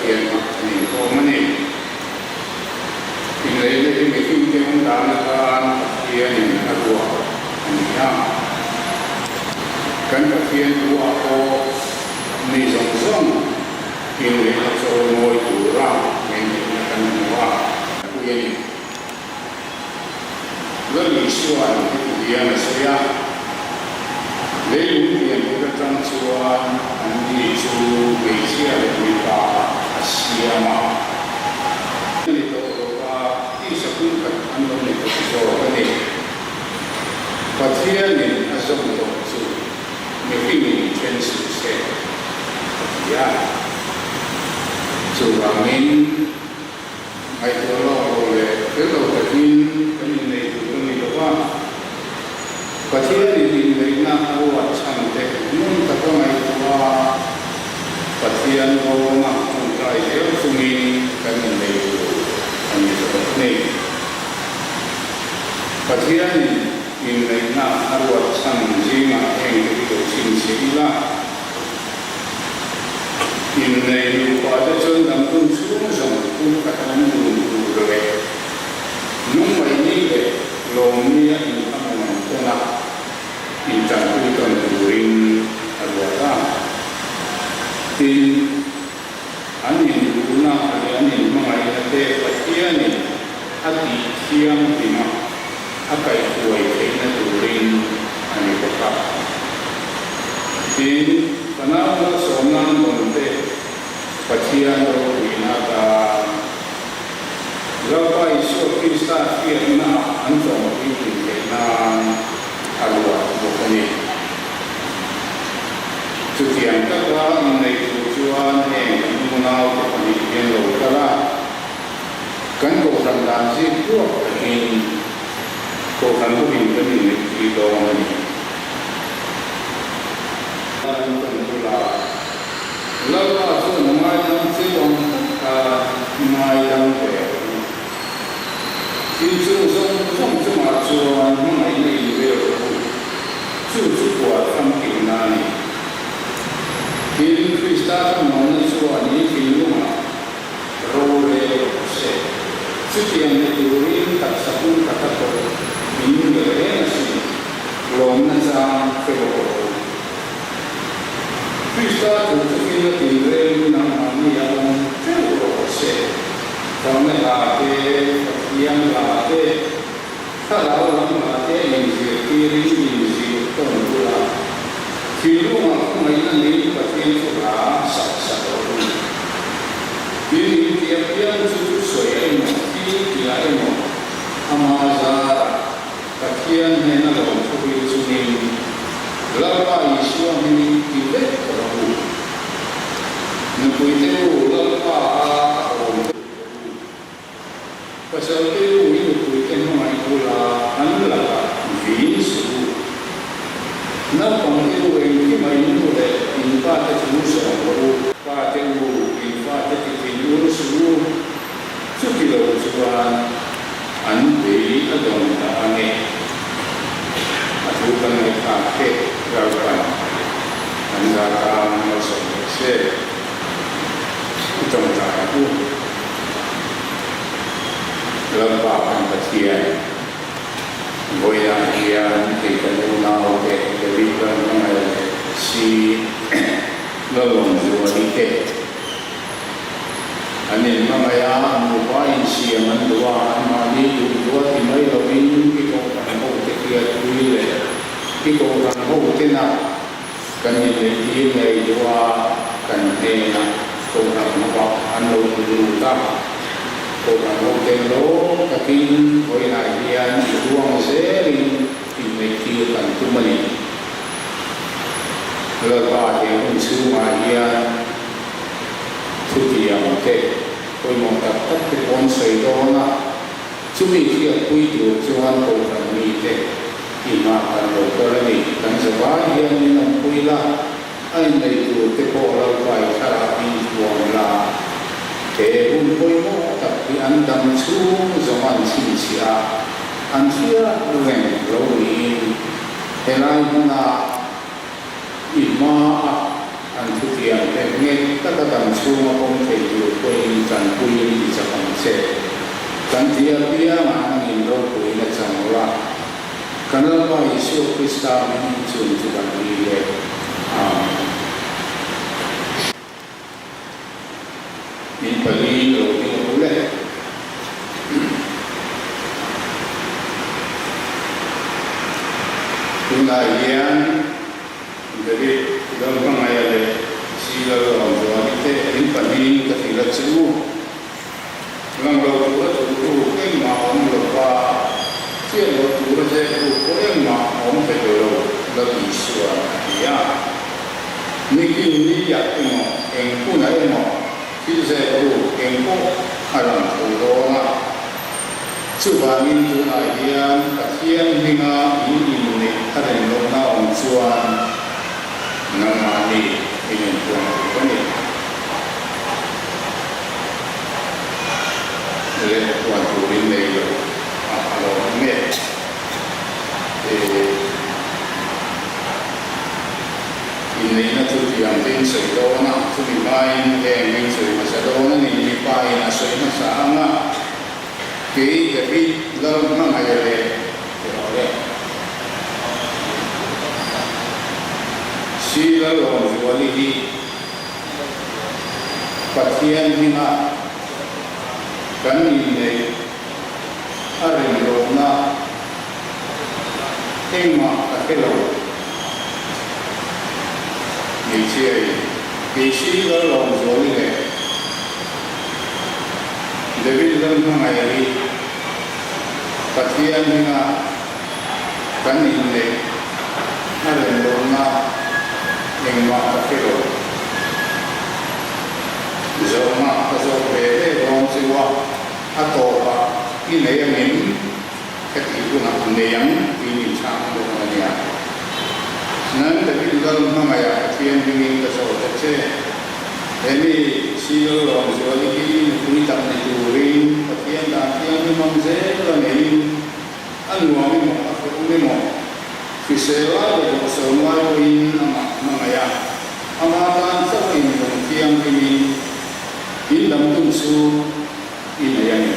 Pathian hmang kan inkhawm a ni. Inneihna hi mihringte awm dan atan Pathianin a ruah a ni a. Kan Pathian thu-ah pawh mi zawng zawng inneihna chawimawi tura ngaihneihna kan hmu a. Pui a ni. Lal Isua'n heti hian a sawi a, Leilung lian tir atang chuan anni chu hmeichhia leh mipa a siam a. A ni tawh lo va, tisa pumkhat an lo ni tawh zawk a ni. Pathianin a zawm tawh chu mihringin then suh se, a ti a. Chuvangin. Ngaihtuah lawk lo leh fel lo takin kan inneih tur a ni lo va, Pathianin inneihna a ruat chhan te ngun taka ngaihtuah a, Pathian rawnga tawngtai zel chungin kan inneih tur a ni zawk a ni. Pathianin inneihna a ruat chhan zingah hengte hi lo chhinchhiah ila, Innei nupa te chuan damdun chhung zawng pum khat an dun tur leh lungmaihni leh lawmnia inthlamuan tawn a, intanpui tawn turin a ruat a. Tin, an induhna leh an inhmangaihna te Pathianin a tih thianghlim a, a kaihhuai theihna turin a ni bawk a. Tin, fanau malsawmna an dawn te Pathian ropuina atan Lalpa Isua Krista hriatnaah an tlawmpui thin theih nan a ruat bawk a ni. Chutiang taka inneih tur chuan heng kan unaute pahnih hian lo kal a. Kan kohhran dan zir tuak takin kohhran hovin kan inneihpui dawn a ni. An kan bula Lalpa chuan a ngaidam cheu ang tak kha ngaidam ve ang u. Thil chung zawng zawng chungah chuan hmangaihna invel rawh u. Chu chu puah famkimna a ni. Tin, Krista thlamuanna chuan i thinlungah Rorel rawh se. Chutiang ni turin taksa pum khat a tawh min ni reng asin, lawmna chang hre bawk rawh u. Krista thu chu finna tinrengin nangmahni a awm teuh rawh se. Fakna hla te, Pathian hla te, thlarau lam hla te inzirtirin inzir tawn bula thinlungah khawngaihna nei Pathian chu hla sak sak rawh u. Tin, in tia piang chu thusawi a emaw, thil tia emaw, ama zarah Pathian hnena lo thuhil chungin Lalpa Isua hmingin ti vek rawh u. Nupuite u, Lalpa a a awm deuh rawh u. Pasalte u, i nupuite hmangaih bula an lakah vin suh u. Naupangte u, engkima in nu leh in pate thu zawm rawh u. Pate u, in fate tithin ur suh u, chuti lo chuan an bei a dawn ta a ni. A thu kan ngaihthlak te Lalpan an zar tan malsawm rawh se. I tawngtai ang u. Lalpa kan Pathian, vawiinah hian kei kan unaute David Lalhmangaih leh Si Lalawmzuali te an inhmangaih a, nupa insiam an duh a, anmahni duh duh a ti mai lovin i kohhran hote hriatpui leh i kohhran hotena Kan inneihtir ngei duh a, kan hnenah Kohhran hmawah an lo hmu lut a. Kohhran hoten lawm takin vawiinah hian i ruang zelin inneihtir kan tum a ni. Lalpa he hun chhungah hian thutiang te pawimawh tak tak te pawh an sawi dawn a. Chumi hriatpui tur chuan Kohhran mite i hma kan lo kal a ni. Kan zavai hian min awmpui la, a inneih tur te pawh Lalpai thlarah min thuam la. He hun pawimawh tak hi an dam chhung zawng an chhinchhiah a, an hriat reng lo niin helai hmuna i hmaa an thutiang te nghet taka dam chhunga pawm thei tur pawh. tih apiangah nangin ropuina chang ula, kan Lalpa Isua Krista hmingin chung chu kan dil e. Amen. In pali lo ding a ul e. Tunah hian David Lalhmangaia leh Si Lalawmzuali te in pahnihin ka hrilh a che u. Lang lo tura thuttu engmah a awm lo va, chiah lo tura zeptu pawh engmah a awm thei lo, Lal Isua'n a ti a. Nikin niah emaw, eng hunah emaw thil zep ruk eng pawh a lang tho dawn a. Chuvangin tunah hian Pathian hminga in inneih a rem lohna awm chuan nangmahni in inpuan tur a ni. Leh puan turin nei lo a a lo awm nge? Inneihna chu tiang te in sawi dawn a, chumi hmain heng in sawi hmasa dawn a ni, mipa in a sawi hmasa ang a, kei David lal hmangaih leh ti rawh le. Si Lalawmzuali hi. Pathian hminga kan inneih a rem lohna engmah ka hre lo. Hmeichhiain Keisi Lalawmzuali leh David Lalhmangaih hi Pathian hminga kan inneih a rem lohna engmah ka hre lo. Zawhna ka zawt ve ve dawn chu a, a tawpah i nei angin ka tih hunah nei ang tiin in chhang dawn a nia. Nan David Lal hmangaihah Pathian hmingin ka zawt a che. He mi Silo Lawmzuali hi nupui tak ni turin Pathian dan thianghlim ang zel a neiin A nuam emaw, a hrehawm emaw, hrisel lai leh bawhsawm lai pawhin amah hmangaih a, ama tan chauh a inlawm thianghlimin in dam hun chu i nei a ni.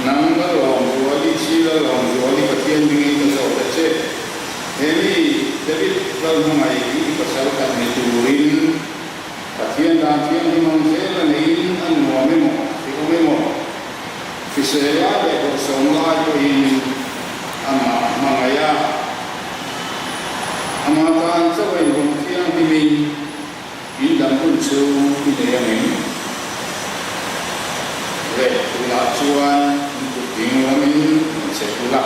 Nang Lalawmzuali, si Lalawmzuali, Pathian hmingin ka zawt a che. He mi David Lalhmangaih hi i pasal khat ni turin Pathian dan thianghlim ang zel a neiin a nuam emaw, a hrehawm emaw, hrisel lai leh bawrhsawm lai pawhin amah hmangaih a, amah tan chauh a inhawng thianghlimin in dam hun chu i nei ang em? Leh tunah chuan in kut ding lamin in che ula,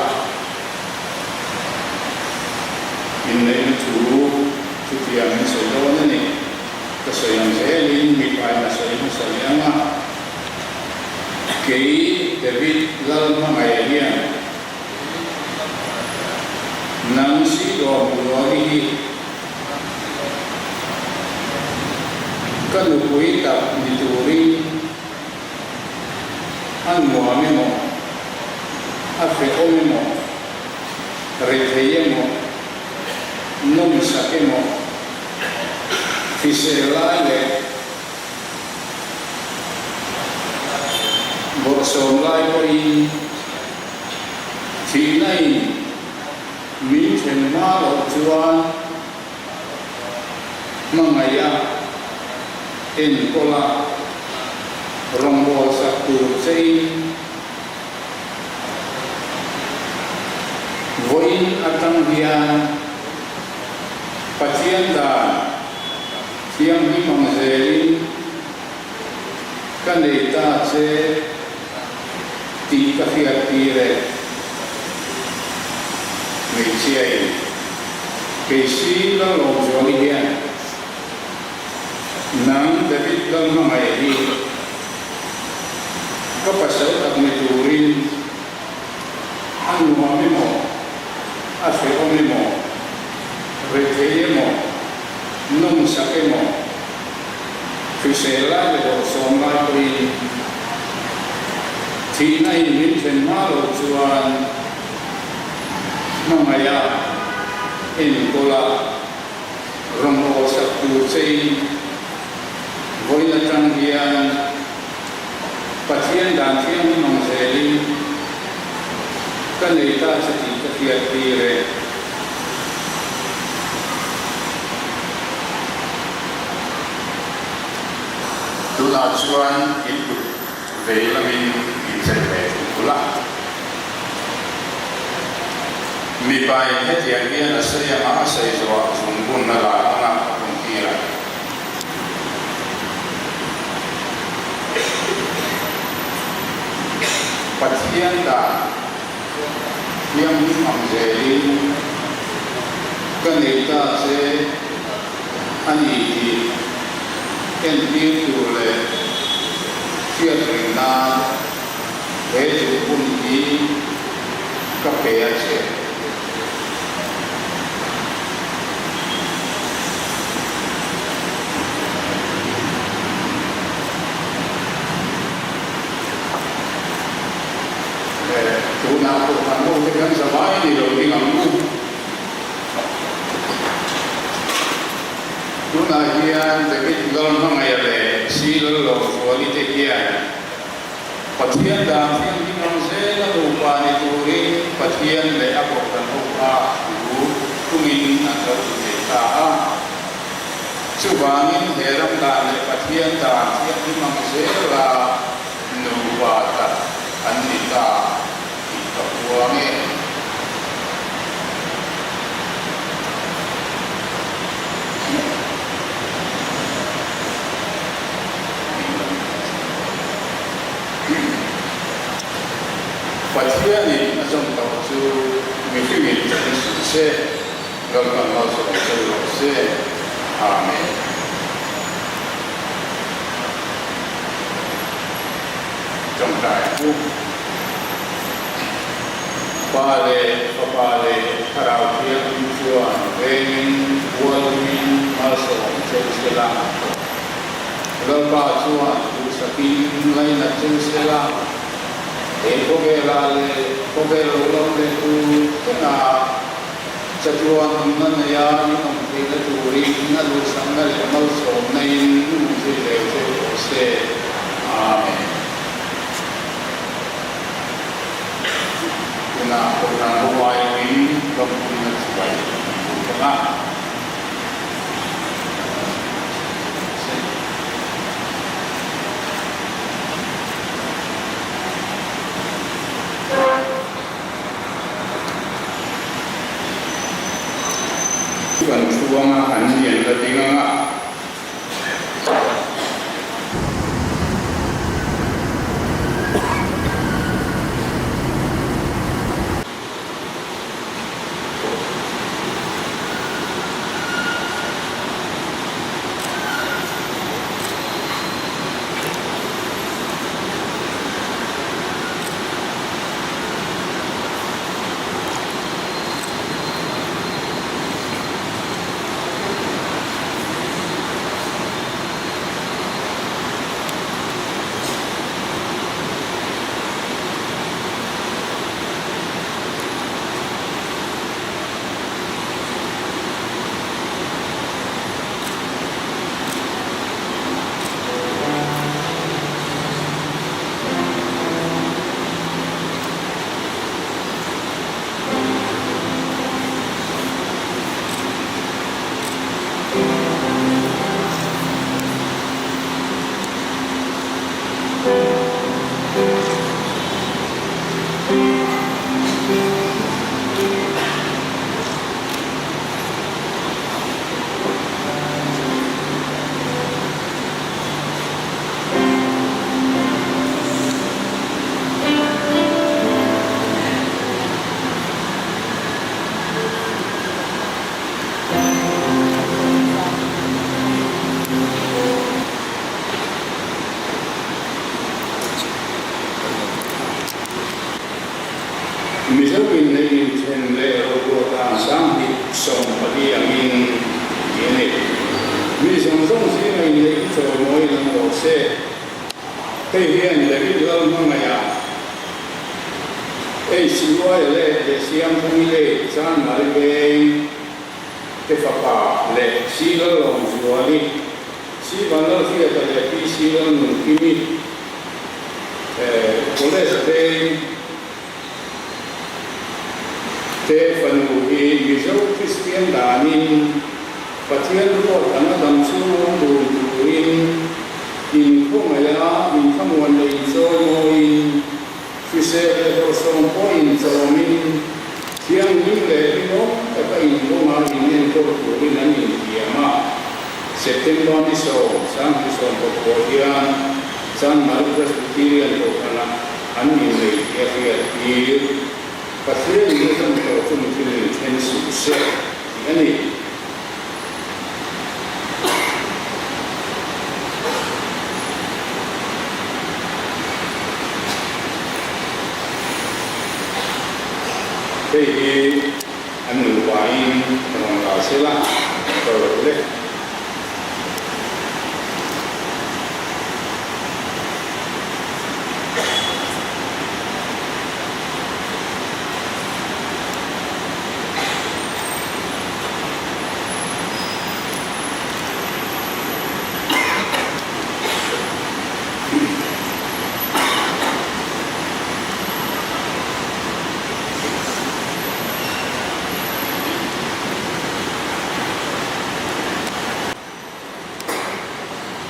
inneihna thu Chutiang in sawi dawn a ni. Ka sawi ang zelin mipain a sawi hmasa leh ang a. Kei David lal hmangaih hian nang Sidon Buali hi ka nupui tak ni turin a nuam emaw, a hrehawm emaw, rethei emaw, Nawmsak emaw, hrisel lai leh bawrhsawm lai pawhin thihna in min then hma loh chuan hmangaih a, enkawl a, rawngbawlsak tur che in Vawiin atang hian Pathian dan thianghlim ang zelin ka nei ta che tih ka hriat tir e. Hmeichhiain kei si Lalawmzuali hian nang David Lalhmangaih hi Ka pasal tak ni turin a nuam emaw, a hrehawm emaw, rethei emaw, nawmsak emaw, hrisel lai leh bawrhsawm lai pawhin thihna in min then hma loh chuan hmangaih a, enkawl a, rawn awlsak tur chein vawiin atang. hian Pathian dan thianghlim ang zelin ka nei ta che tih ka hriat tir e. Tunah chuan in kut vei lamin in chelh ve thung bul a. Mipain hetiang hian a sawi anga a sawi zawhah zungbun a la anga a bun tir a. Pathian dan thianghlim ang zelin ka nei ta che a ni tih entir tur leh hriat reng nan he zungbun hi ka pe a che. Tunah pawh kan hote kan zavai ni lo ding ang u. Tunah hian David Lalhmangaih leh Si Lallawmzuali te hian Pathian dan thianghlim ang zela nupa ni turin Pathian leh a kohhran ho kha thu tungin an lo innei ta a. Chuvangin he ram dan leh Pathian dan thianghlim ang zela nupa tak an ni ta tih ka puang e. Pathianin a zawm loh chu mihringin then suh se, Lalpan malsawm che u rawh se. Amen. Tawngtai ang u. Pa leh Fapa leh Thlarau Thianghlim chuan vengin hualin malsawm che u sela. Lalpa chuan duhsakin ngainat chu sela, he khawvela leh khawvel lo lam leh tu thlengah chatuan nunna neia in awm theihna turin a duhsakna leh malsawmna in hmu zui zel che rawh se. Amen. Tunah Kohhran ho aiawhin lawmpuina chibai kan hmu thung a. Kan thu anga an lian la ding anga. Mizo inneih inthen leh roruah dan 2014 angin tih a ni. Mi zawng zawng zinga inneih hi chawimawi lang rawh se. Hei hian David Lalhmangaih-a HUI leh Lehsiamthungi leh Chanmari Veng te fapa leh Si Lalawmzuali. C Vanlalhriata leh PC Lalnunkimi College veng te fanu hi Mizo Kristian danin Pathian ruat anga dam chhung awm dun turin inkhawngaih a, inthlamuan leh inchawimawiin hrisel leh hlawhsawm pawh inchawmin thianghlim leh rinawm taka inkawnga inenkawl turin an intiam a. September ni 19 pawh hian Chanmari Presbyterian Kohhrana an innei tih a hriat tir. Pathian in a zawm tawh chu mihring in then suh se tih a ni. Hei hi an nupain rawn la sela ka rawh le.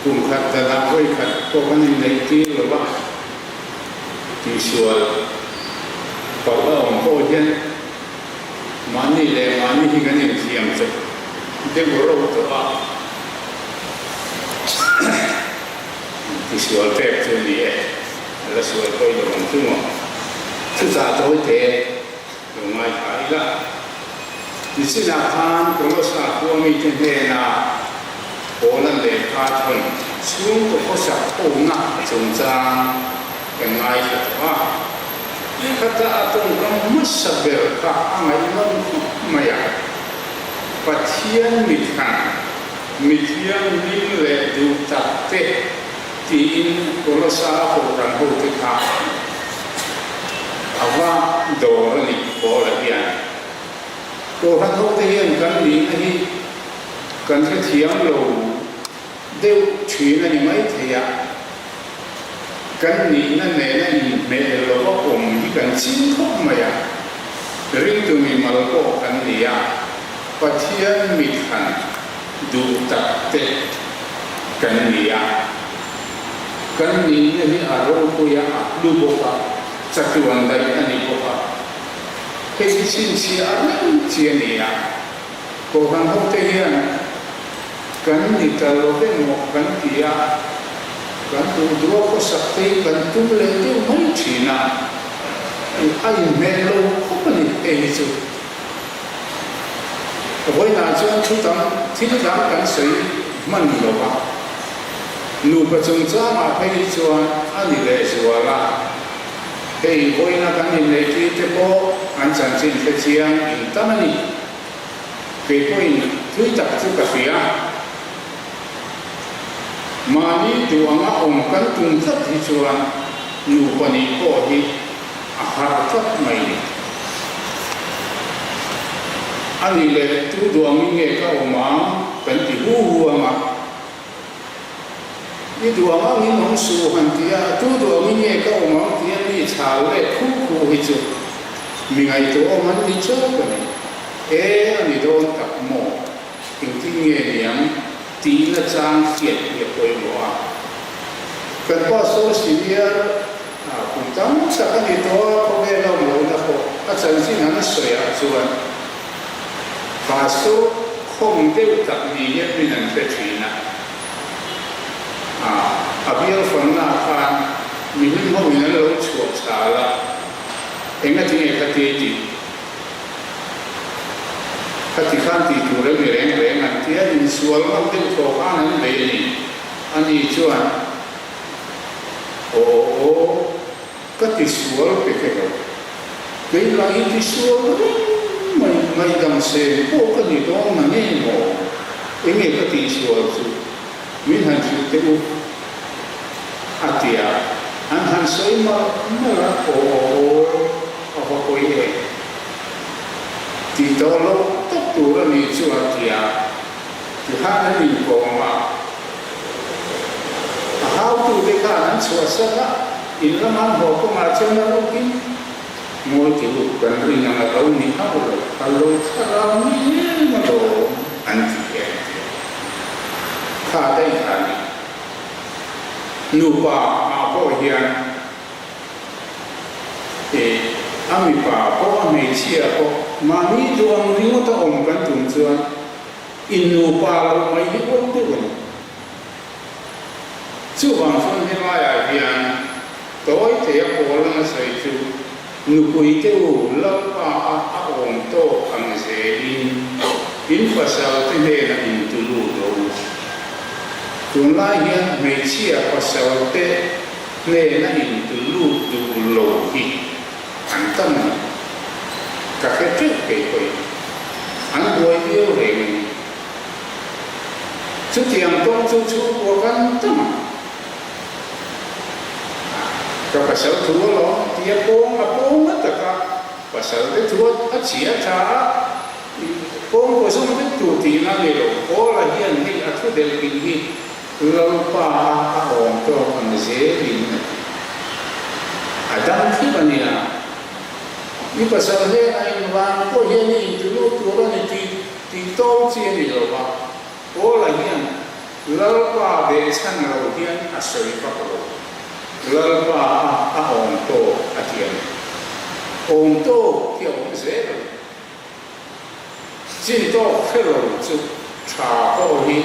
Kum khat danah vawi khat pawh kan inneih tir lo va, tihsual palh a awm pawh hian mahni leh mahni hi kan inthiam chawp deuh reuh tawh a, tihsual pek chu a ni e, a la sual pawi lo ang chu maw? Chutah tawi te lo ngaithla ila. Nichinah khan Kolosa khua mite hnenah Paula lehkha thawn chhungkaw khawsak hona chungchang kan ngaithla tawh a. Khata a tawngkam hmasa ber kha a ngaihnawm khawp mai a, Pathian mithlan, mithianghlim leh duh tak te tiin Kolosa a kohhran hote kha a va dawr a ni Paula hian. Kohhran hote hian kan nihna hi kan hrethiam lo deuh thin a ni maithei a, kan nihna nena inhmeh lova awm hi kan ching khawp mai a, ringtu mimal pawh kan ni a, Pathian mithlan duh tak te kan ni a, kan nihna hi a ropui a, a hlu bawk a, chatuan daih a ni bawk a. Hei hi chhinchhiah a reng chi a ni a, Kohhran hote hian kan ni ta lo emaw kan ti a, kan duh duh a khawsak te hi kan tum leh deuh mai thin a, a inhmeh lo khawp a ni hei hi chu. Vawiinah chuan thu tam thil dang kan sawi hman lo a, nupa chungchangah phei hi chuan a ni lehzual a. Hei vawiina kan inneih tir te pawh an chanchin hre chiang in tam a ni. Kei pawhin thui tak chu ka hria. Mahni duh anga awm kan tum tlat hi chuan nupa nih pawh hi a har tlat mai ni. A nih leh tu duh angin nge ka awm ang kan ti hu hu anga. I duh ang angin awm suh han ti a, tu duh angin nge ka awm ang tia mi chhal leh khu khu hi chu mi ngaihtuah awm an ti chauh a ni. E a ni dawn tak maw? Engtin nge niang tihna chang hriat hi a pawimawh a. Kan pastor senior kum tam tak a ni tawh a, khawvel a awm lohna pawh a chanchin han sawi ah chuan Pastor khawng deuh tak ni hian min an hre thin a. A bial fanna khan mihlim ho in an lo chhuah chhal a, engati nge kha ti tih? Khati khan tih tur em ni reng reng an ti a, insual ngam deuh thaw khan an bei a ni. Ani chuan, Aw aw. Ka tisual pe kher lo. Keimah hi tisual reng mai ngaihdam sen pawh ka ni dawn na nge maw? Enge ka tihsual chu min han hrilh teh u a ti a, an han sawi malh malh a, aw aw aw a va pawi e tih tawh loh tawp tur a nih chu a ti a, tikhan an inkawm a. Hautute khan an chhuahsan a, in lama an haw kawngah chuan a rukin ngawi ti u, kan rin ang a lo ni hauh lo, a lo thlarau ni em alawm an ti hi an ti a. Kha daih kha a ni. Nupa ah pawh hian eh a mipa pawh a hmeichhia pawh mahni duh ang ringawta awm kan tum chuan in nupa loh mai hi awm deuh a ni. Chuvang chuan helaiah hian tawi theia pawl lama sawi chu nupui te u Lalpa a a awm tawk ang zelin in pasal te hnenah in tu lut rawh u. Tunlai hian hmeichhia pasal te hnena in tu lut duh lo hi an tam a ni. Ka hre teuh kei pawhin an buai viau reng a ni. Chutiang tawng chu chhungkua kan tam a, ka pasal thu alawm tia pawng a pawng a taka pasal te thu a chhia tha a, pawng kaw zawng vek tur tihna a ni lo. Paula hian hei a thu delh pin hi Lalpa a a awm tawk ang zelin a ti. A dam thlip a nia. I pasal hnenah engvang pawh hian i intilut tur a ni tih Tih tawng chi a ni lo va, Paula hian Lalpa behchhan lo hian a sawi vak lo. Lalpa a a awm tawk a ti a ni. Awm tawk hi a awm zel a ni. Chin tawk hre lo chu tha pawh hi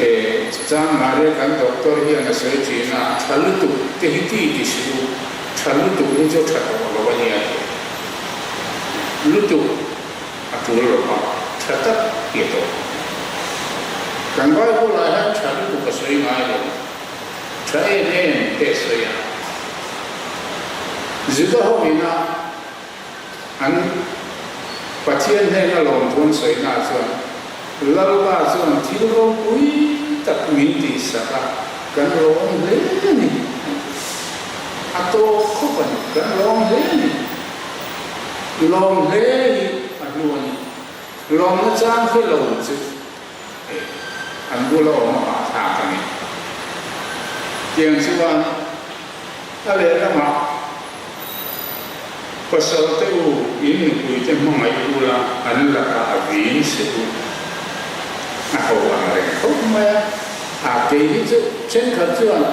e chang Maria kan doctor hian a sawi thin a, tha lutuk te hi ti ti suh u, tha lutuk hi chu tha tawh lo a nia ti a. Lutuk. A tul lo a, tha tak hi a tawp. Kan Bible ah hian tha lutuk a sawi ngai lo, tha em em te a sawi a. Juda ho ina an Pathian hnena lawmthu an sawi na chuan Lalpa chuan thil ropui tak min tihsak a, kan lawm hle a ni an ti. A tawp khawp a ni, kan lawm hle a ni. Lawm hle hi a hnu a ni. Lawmna chang hre lo chu eh an bula awm a hahthlak a ni. Tiang chuan a lehlamah pasal te u in nupui te hmangaih ula an lakah a vin se u. A ho ang reng khawp mai a, a kei hi chu thenkhat chuan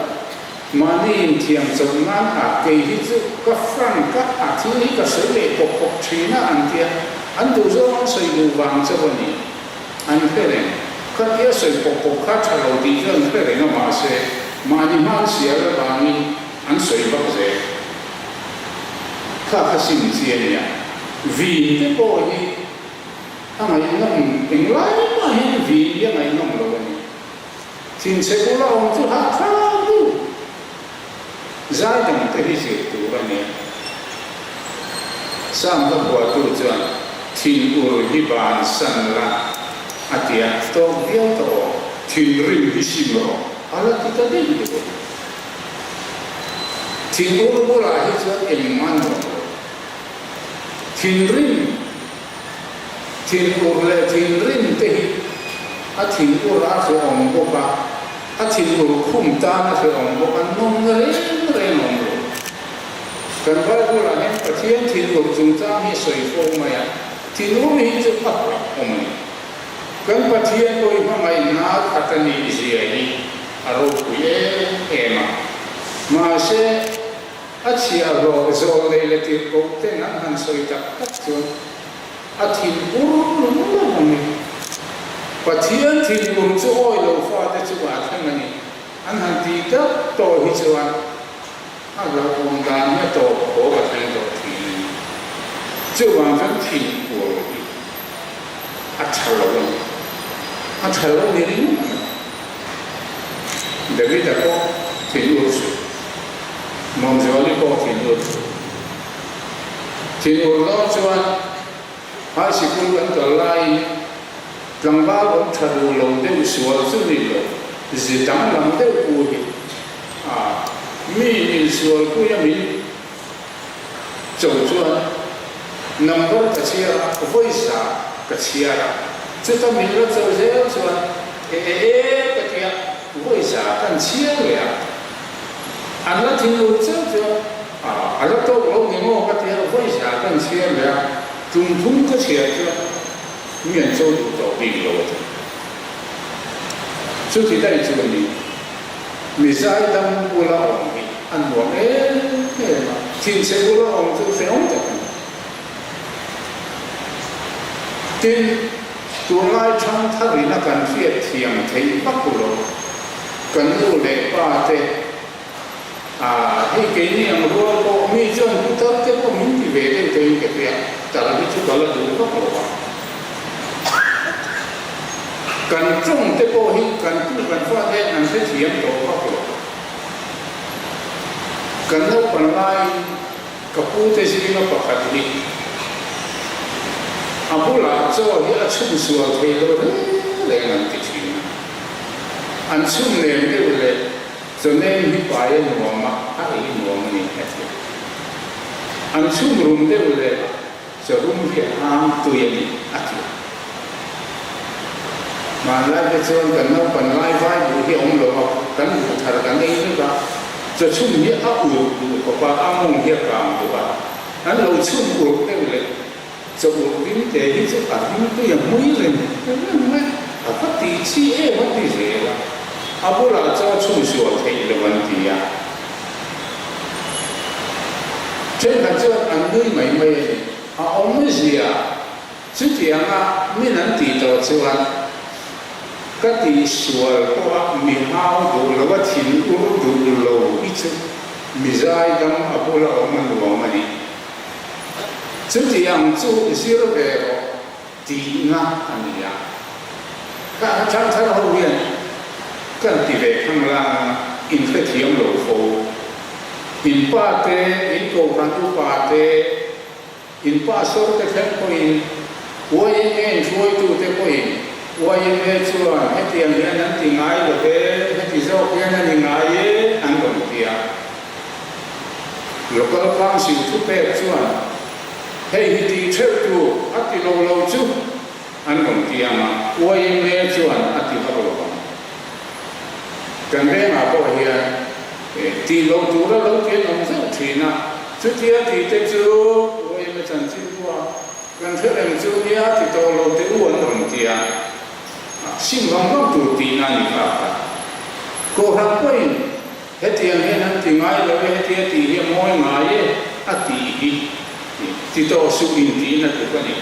Mahni inthiam chawp nan a kei hi chu ka frank a, a thil hi ka sawi leh pawp pawp thin a an tia, an duh zawng an sawi duh vang chauh a ni. An hre reng. Khatia sawi pawp pawp kha tha lo tih chu an hre reng a mahse mahni hman sial avangin an sawi vak zel. Kha kha sim chi a nia. Vin te pawh hi a ngaihnawm englai mah hian vin hi a ngaihnawm lo a ni. Thinchhe bula awm chu hahthlak deuh zai dang te hi zir tur a nia. Sam hla phuahtu chuan thin ur hi bansan la a ti a, tawk viau tawh aw, thinrim hi sim rawh a la ti ta daih deuh a ni. Thin ur bulah hi chuan engmah nuam lo. Thinrim. Thinur leh thinrim te hi a thinur a hrehawm bawk a, a thinur khum tan a hrehawm bawk a, nawmna reng reng a awm lo. Kan Bible-ah hian Pathian thinur chungchang hi a sawi fo mai a, thinur hi chu a hlauhawm a ni. Kan Pathian pawh hi hmangaihna khat a nih zia hi a ropui em em a, mahse, A chhiahhlawh zawl leh la tirh koh ten an han sawi tak tak chuan a thinur lung lo a ni. Pathian thinur chu awi lo fate chungah a thleng a ni. An han tih tak tawh hi chuan a hlauhawm dan hi a tawp khawp a thleng tawh thin a ni. Chuvang chuan thinur hi a tha lo a ni. A tha lo ni ringawt a ni. David-a pawh thinur suh. Mawmzuali pawh thinur suh. Thinur dawn chuan high sikul kan kal laiin tlangval awm tha duh lo deuh sual chu ni lo, zi danglam deuh pu hi a mi insualpui a min cho chuan number ka chhiar a, vawi za ka chhiar a, chuta min la cho zel chuan e e e ka ti a, vawi Vawi za kan chhiar leh a, an la thinur cheu chu a, a la tawk lo ni maw ka tia, vawi za kan chhiar leh a, tum thum ka chhiar chuan mi an cho duh tawh bik lo a ti. Chuti daih chu a ni, mi zaidam bula awm hi a nuam em em a, thinchhe bula awm chu hrehawm tak a ni. Tin, tunlai thangtharin a kan hriat thiam theih vak lo, kan nu leh pa te, ah, hei keini ang rual pawh mi chuan putar te pawh min ti ve deuh tawhin ka hria, tal hi chu ka la duh vak lo a. Kan tawng te pawh hi kan tu kan fa te an hrethiam tawh vak lo. Kan naupan laiin. Ka pu te zinga pakhat hi a bulah chaw hi a chhun sual thei lo reng reng an ti thin a. An chhun nem deuh leh chaw nem hi pai a nuam a, a ei nuam a ni a ti. An chhun rum deuh leh chaw rum hi a hang tui a ni a ti. Hmanlai te chuan kan naupan lai vai buh hi a awm lo a, kan buh thar kan ei vek a, chaw chhum hi a urh duh khawp a, a mawng hi a kang duh a, an lo chhum urh deuh leh chaw urh rim te hi chu a rim tui a hmui reng reng mai, a va ti chi em a ti zel a, a bulah chaw chhum sual theih lo an ti a. Thenkhat chuan an nui mai mai a ni, a awmzia. Chutianga min an tih tawh chuan ka tihsual pawha mi hau duh lo a thin ur duh lo hi chu mi zaidam a bula awm a nuam a ni. Chutiang chu zir ve rawh tihna a ni a. Ka thangthar ho hian kan ti ve khanglang a, inhrethiam lo fo. In pa te, in kohhran upa te, In pastor te thleng pawhin YMA in hruaitute pawhin YMA chuan hetiang hian an ti ngai lo ve, heti zawk hian a ni ngai e an rawn ti a. Local Council thupek chuan hei hi tih theuh tur a ti lo lo chu an rawn ti ang a, YMA chuan a ti vak lo ang. Kan vengah pawh hian tih loh tura lo ti an awm zeuh thin a, chutia tih te chu uaim a chanchin pawh a kan hre reng chu nia ti tawh lo te u an rawn ti a, sim vang vang tur tihna a ni kha kha. Kohhran pawhin hetiang hian an ti ngai lo e, hetia tih hi a mawi ngai e a tih hi ti tawh suh in tihna tluk a ni.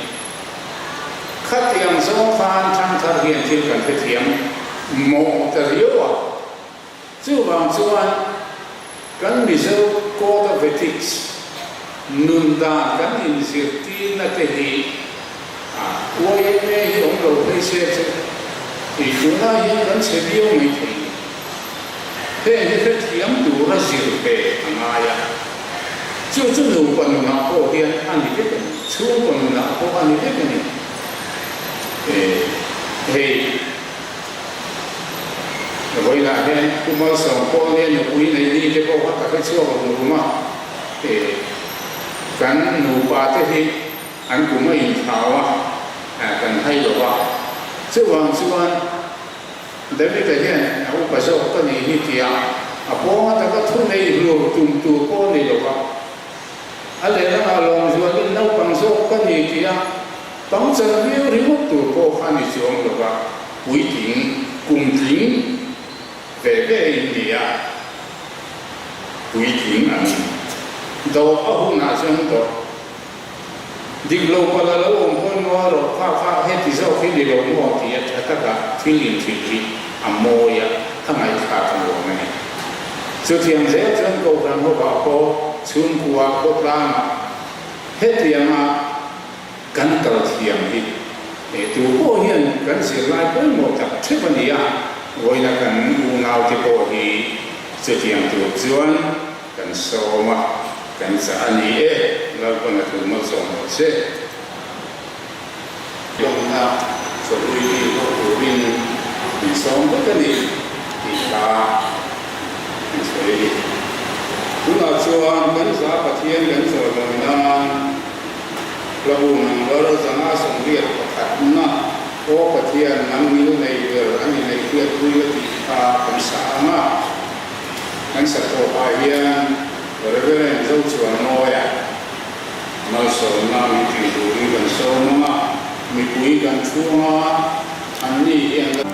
Khatiang zawng khan thangthar hian thil kan hrethiam mawh ta riau a, chuvang chuan kan Mizo Code of Ethics nun dan kan inzirtirna te hi a yma hi awm lo phei se chu tih tunah hian kan chhe viau mai thei ni. Heng hi hrethiam tura zir ve a ngai a, chu chu nupa nunah pawh hian a ni vek a ni, chhungkaw nunah pawh a ni vek a ni. Hei vawiinah hian Pu Malsawm pawh nia nupui nei ni te pawh kha ka hrechhuak rum rum a, kan nupa te hi an kum a inthlau a, kan hai lo va, chuvang chuan David-a hian a upa zawk ka nih hi tia a pawng atanga thu nei hlur tum tur pawh a ni lo va. A lehlamah lawmzualin naupang zawk ka ni tia pangchan viau ringawt tur pawh kha a ni chuang lo va, puitling, kumtling ve ve in ni a, puitling an ni. Dawp a hunah chuan dawp. Dik lo palh a lo awm pawn maw rawh kha kha heti zawk hi ni lo maw tih a tha taka thil inhrilh hi a mawi a, a ngaihthlak a nuam a ni. Chutiang zel chuan Kohhran hovah pawh chhungkua khawtlangah hetianga kan kal thiam hi tu pawh hian kan zirlai pawimawh tak theuh a ni a, vawiina kan unaute pawh hi chutiang tur chuan Kan sawm a, kan chah a ni e, Lalpan a thu malsawm rawh se. Lawmna chawhlui hi hlawh turin min sawm vek a ni tih kha an sawi a ni. Tunah chuan kan za Pathian kan chawimawi nan Hlabu number 581 Aw Pathian nang ngil nei ber a ni nei hriatpui a tih kha kan sa ang a. An sakawpah hian Reverend Zochuanawia malsawmna min tih turin kan sawm ang a, mipui kan chhung a, anni hi an la.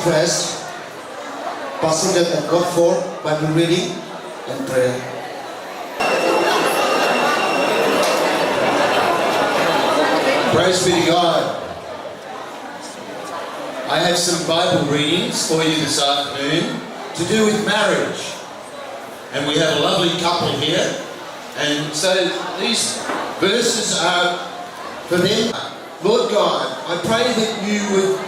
request Pastor Deb and God for Bible reading and prayer. Praise be to God. I have some Bible readings for you this afternoon to do with marriage. And we have a lovely couple here. And so these verses are for them. Lord God, I pray that you would,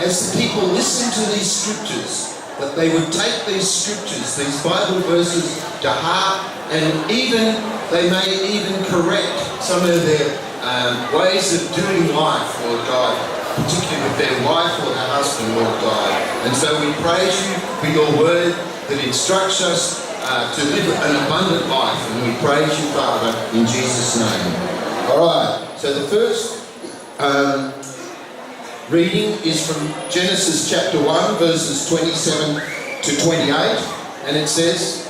as the people listen to these scriptures, that they would take these scriptures, these Bible verses to heart, and even they may even correct some of their ways of doing life, Lord God, particularly with their wife or their husband, Lord God. And so we praise you for your word that instructs us to live an abundant life, and we praise you, Father, in Jesus' name. All right, so the first reading is from Genesis chapter 1, verses 27 to 28, and it says,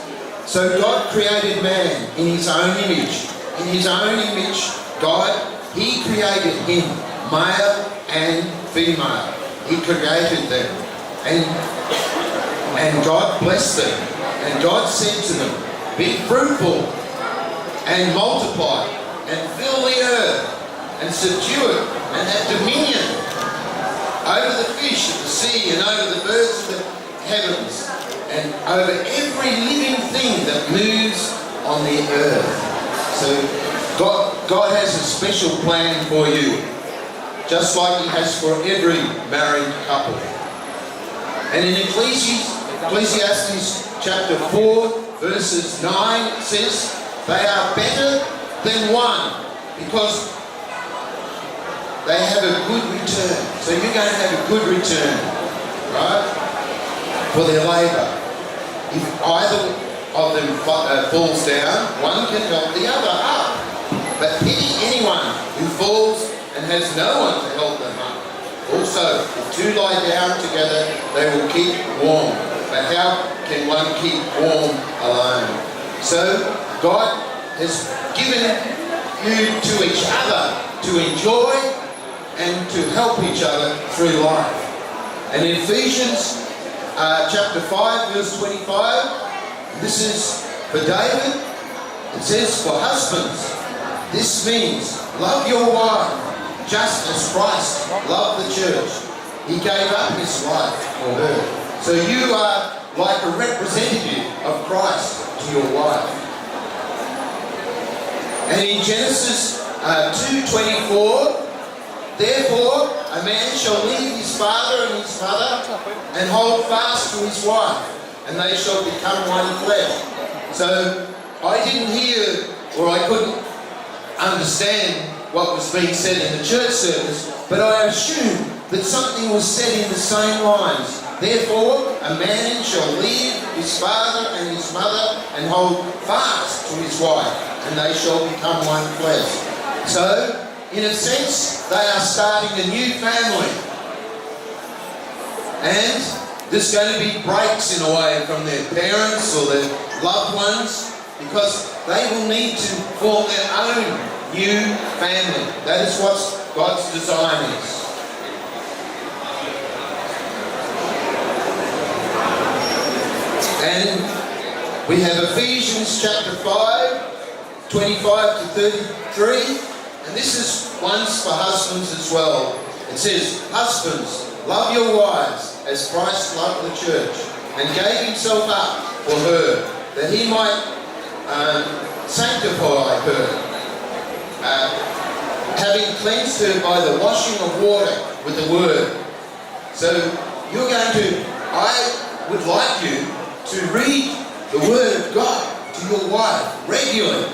So God created man in his own image. In his own image, God, he created him, male and female. He created them. And God blessed them. And God said to them, Be fruitful and multiply and fill the earth and subdue it and have dominion over the fish of the sea and over the birds of the heavens and over every living thing that moves on the earth. So God has a special plan for you, just like he has for every married couple. And in Ecclesiastes chapter 4, verses 9, it says, They are better than one, because they have a good return. So you're going to have a good return, right, for their labour. If either of them falls down, one can help the other up. But pity anyone who falls and has no one to help them up. Also, if two lie down together, they will keep warm. But how can one keep warm alone? So God has given you to each other to enjoy and to help each other through life. And in Ephesians chapter 5, verse 25, this is for David. It says, for husbands, this means love your wife just as Christ loved the church. He gave up his life for her. So you are like a representative of Christ to your wife. And in Genesis 2:24, therefore a man shall leave his father and his mother and hold fast to his wife, and they shall become one flesh. So I didn't hear, or I couldn't understand what was being said in the church service, but I assumed that something was said in the same lines. Therefore, a man shall leave his father and his mother and hold fast to his wife, and they shall become one flesh. So, in a sense, they are starting a new family. And there's going to be breaks in a way from their parents or their loved ones, because they will need to form their own new family. That is what God's design is. And we have Ephesians chapter 5, 25 to 33, and this is ones for husbands as well. It says, Husbands, love your wives as Christ loved the church and gave himself up for her, that he might sanctify her, having cleansed her by the washing of water with the word. So you're going to, I would like you to read the word of God to your wife regularly,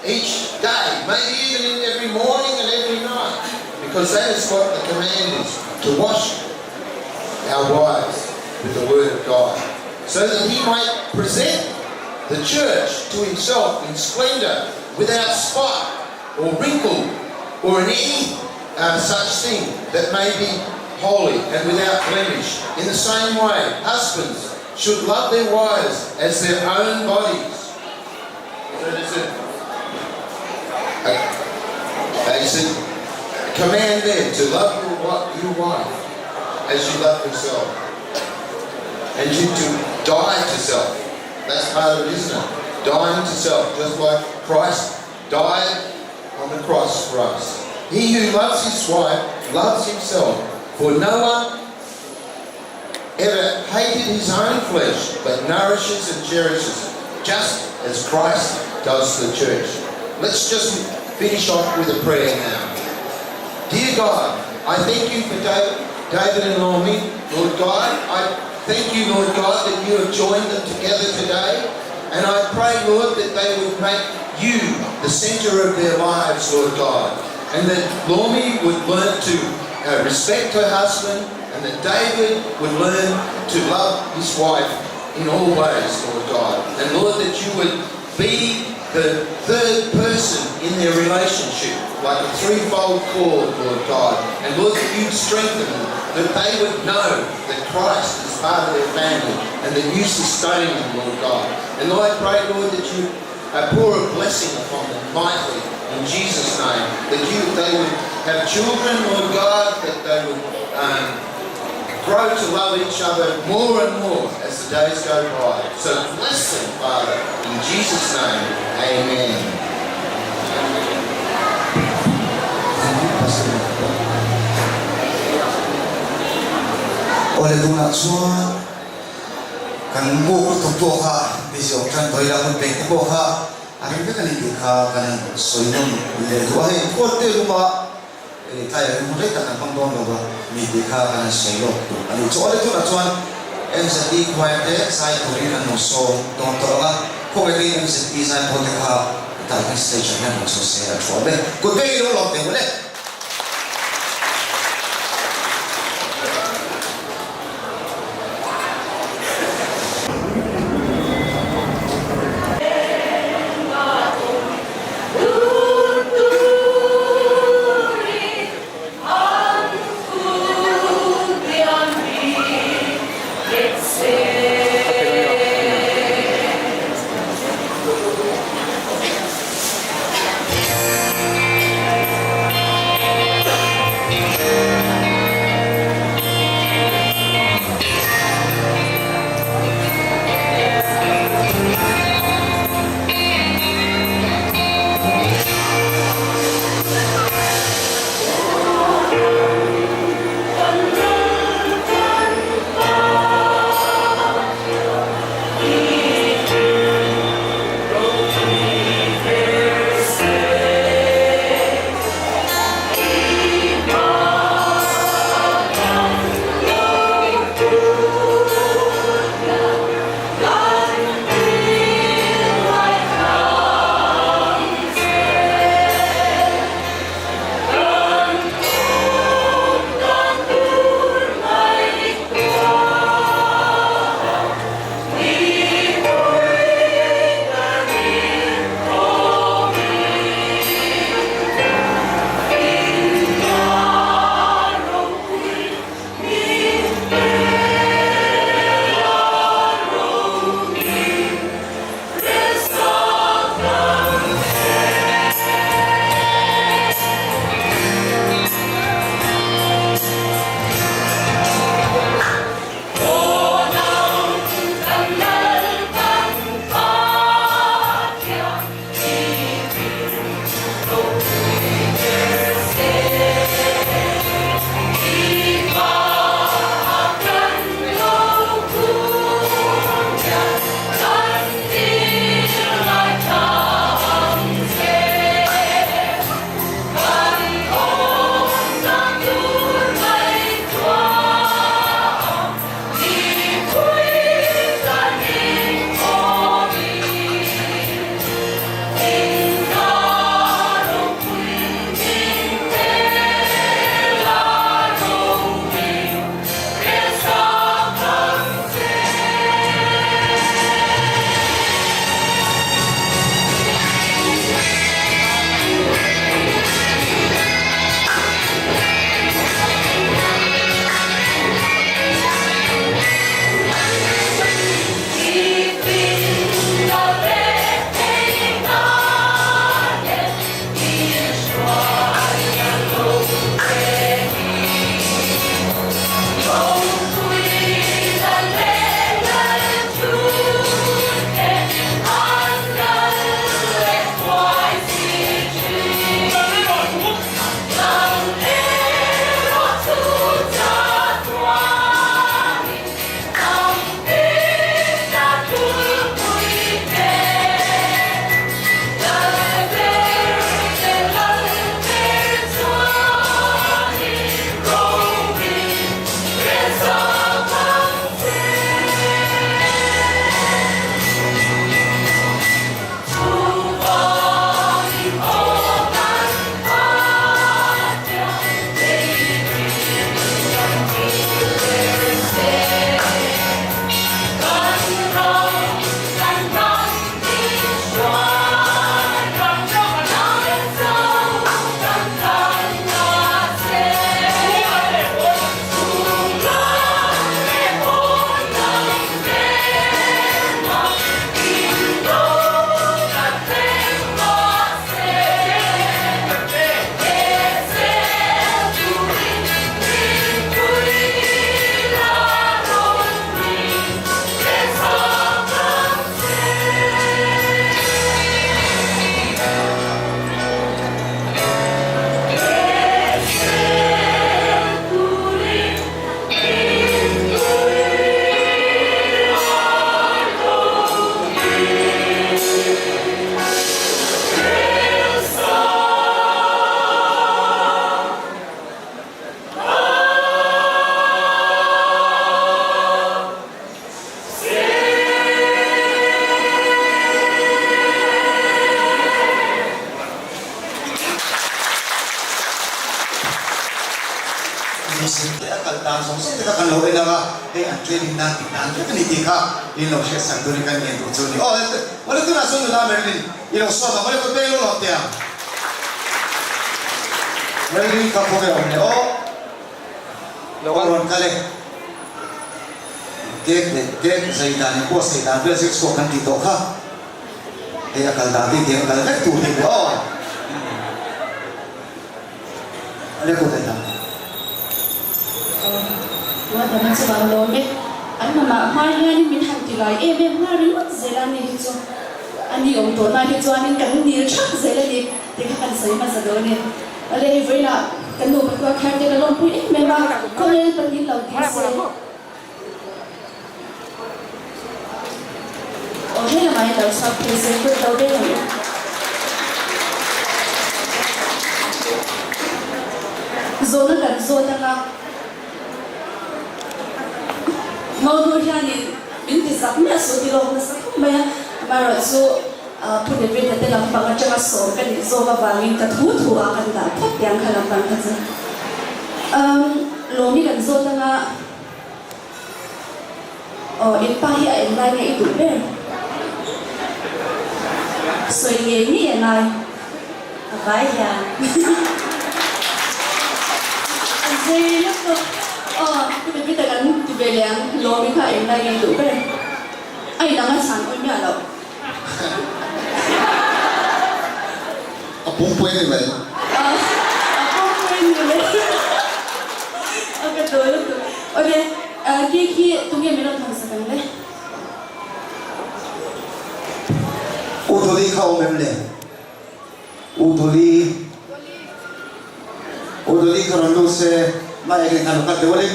each day, maybe even every morning and every night, because that is what the command is, to wash our wives with the word of God, so that he might present the church to himself in splendour, without spot or wrinkle or in any such thing, that may be holy and without blemish. In the same way, husbands should love their wives as their own bodies. So there's a command there to love your wife as you love yourself. And you to die to self. That's part of it, isn't it? Dying to self, just like Christ died on the cross for us. He who loves his wife loves himself, for no one ever hated his own flesh, but nourishes and cherishes it, just as Christ does the church. Let's just finish off with a prayer now. Dear God, I thank you for David, David and Lawmi. Lord God, I thank you, Lord God, that you have joined them together today. And I pray, Lord, that they would make you the center of their lives, Lord God. And that Lawmi would learn to uh, respect her husband, and that David would learn to love his wife in all ways, Lord God. And Lord, that you would be the third person in their relationship, like a threefold cord, Lord God. And Lord, that you'd strengthen them, that they would know that Christ is part of their family and that you sustain them, Lord God. And Lord, I pray, Lord, that you uh, pour a blessing upon them mightily in Jesus' name, that you they would have children, Lord God, that they would um, grow to love each other more and more as the days go by. So bless them, Father, in Jesus' name, amen. Awle tunah chuan kan buk lutuk pawh kha busy awm tan tawh ila hun pek te pawh kha a rem vek a ni tih kha kan sawi nawn leh duh a hei khual te luma Tlai ah hian hun rei tak kan hmang dawn lo va, mi tih kha kan han sawi lawk tur a ni. Chu awle tunah chuan MZP choir te zai turin an lo sawm dawn tawh ang a, khawngaih takin MZP zai pawl te kha tlai hian stage ah hian rawn chhuah se a thu awm e. Kut beng i lo lawm teh mawle. taka kan lo en ang a, hei an training nan tih dan vek a ni tih kha in lo hriatsak turin kan ngen duh chu a ni. Aw awle tunah chuan nula Marilyn i lo sawm ang, awle kut peng lo lawm teh ang. Marilyn ka khaw ve awm le aw. Aw rawn kal e. Cake leh cake zai dan in pawh sei dan vel zir chhuak kan tih tawh kha. Hei a kal dan te tiang a kal vek tur hi aw. Awle kut a dang. Aw dang a chuvang lawm e. An mamah hma hianin min han ti lai em em nghal ringawt zel a ni hi chu. A ni awm tawh na hi chuanin kan nil thak zel a ni tih kha kan sawi hmasa dawn e. Awle hei vawiinah kan nupa tuar kher te ka lawmpui em em a, khawvel pahnih lo ding se. Aw he lamah hian lo chhuak phei se kut lo vek ang u. Zawhna kan zawt anga Monu hianin min ti zak miah suh ti lawk nasa khawp mai a, amaherawhchu Pu David-a te lampang atanga sawm ka nih zawk avangin ka thu thu ah kan dah phawt tiang kha lampang kha chu. Lawmi kan zawt anga. Aw, in pa hi a eng lai nge i duh ber? Sawi ngei ngei a ngai. A vai hian. A zei lutuk. Aw, Pu David-a kan ti ve leh ang, Lawmi kha a eng lai nge i duh ber? A inang a chhan awi miah loh. A pumpui a ni mai. A pumpui a ni mai. A ka dawi lutuk. Awle, cake hi tunge min rawn thawn sak ang le? U Dolly kha awm em le? U Dolly. U Dolly kha rawn lut se, mah eng khan rawn kal teh. Awle,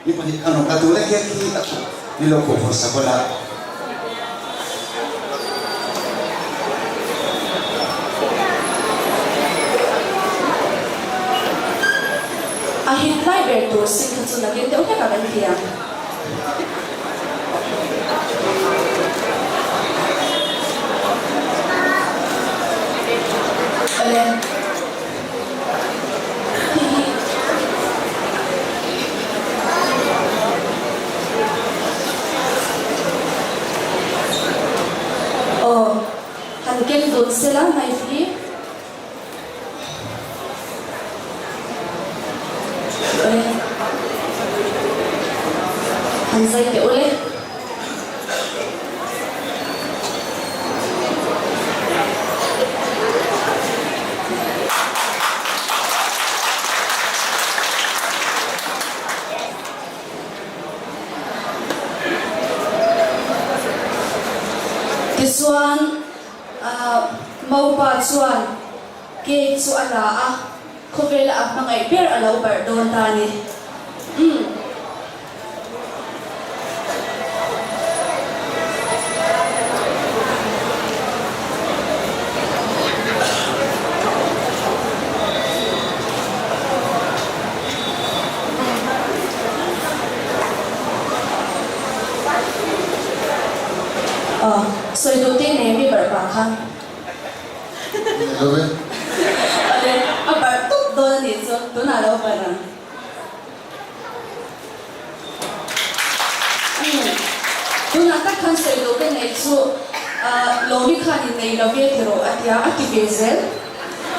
Mi pahnih khan rawn kal tur lek hian khi a khuh ni lo khuh hawn sak ula. A hit lai ber tur sin kha chu nakin deuh hlekah kan ti ang. Awle. Aw, han ken dun sela knife hi. Awle, han zai teh ule. Tichuan, Maupa chuan cake chu a la a, khawvela a hmangaih ber a lo barh dawn ta a ni. Umm. Aw, sawi duh te nei mi barh pah kha. Nei lo e. Awle, a barh tup dawn a nih chu, tunah lo barh ang. Tunah tak khan sawi duh ka neih chu Lawmi khan in nei lo ve ti rawh a tia, a ti ve zel.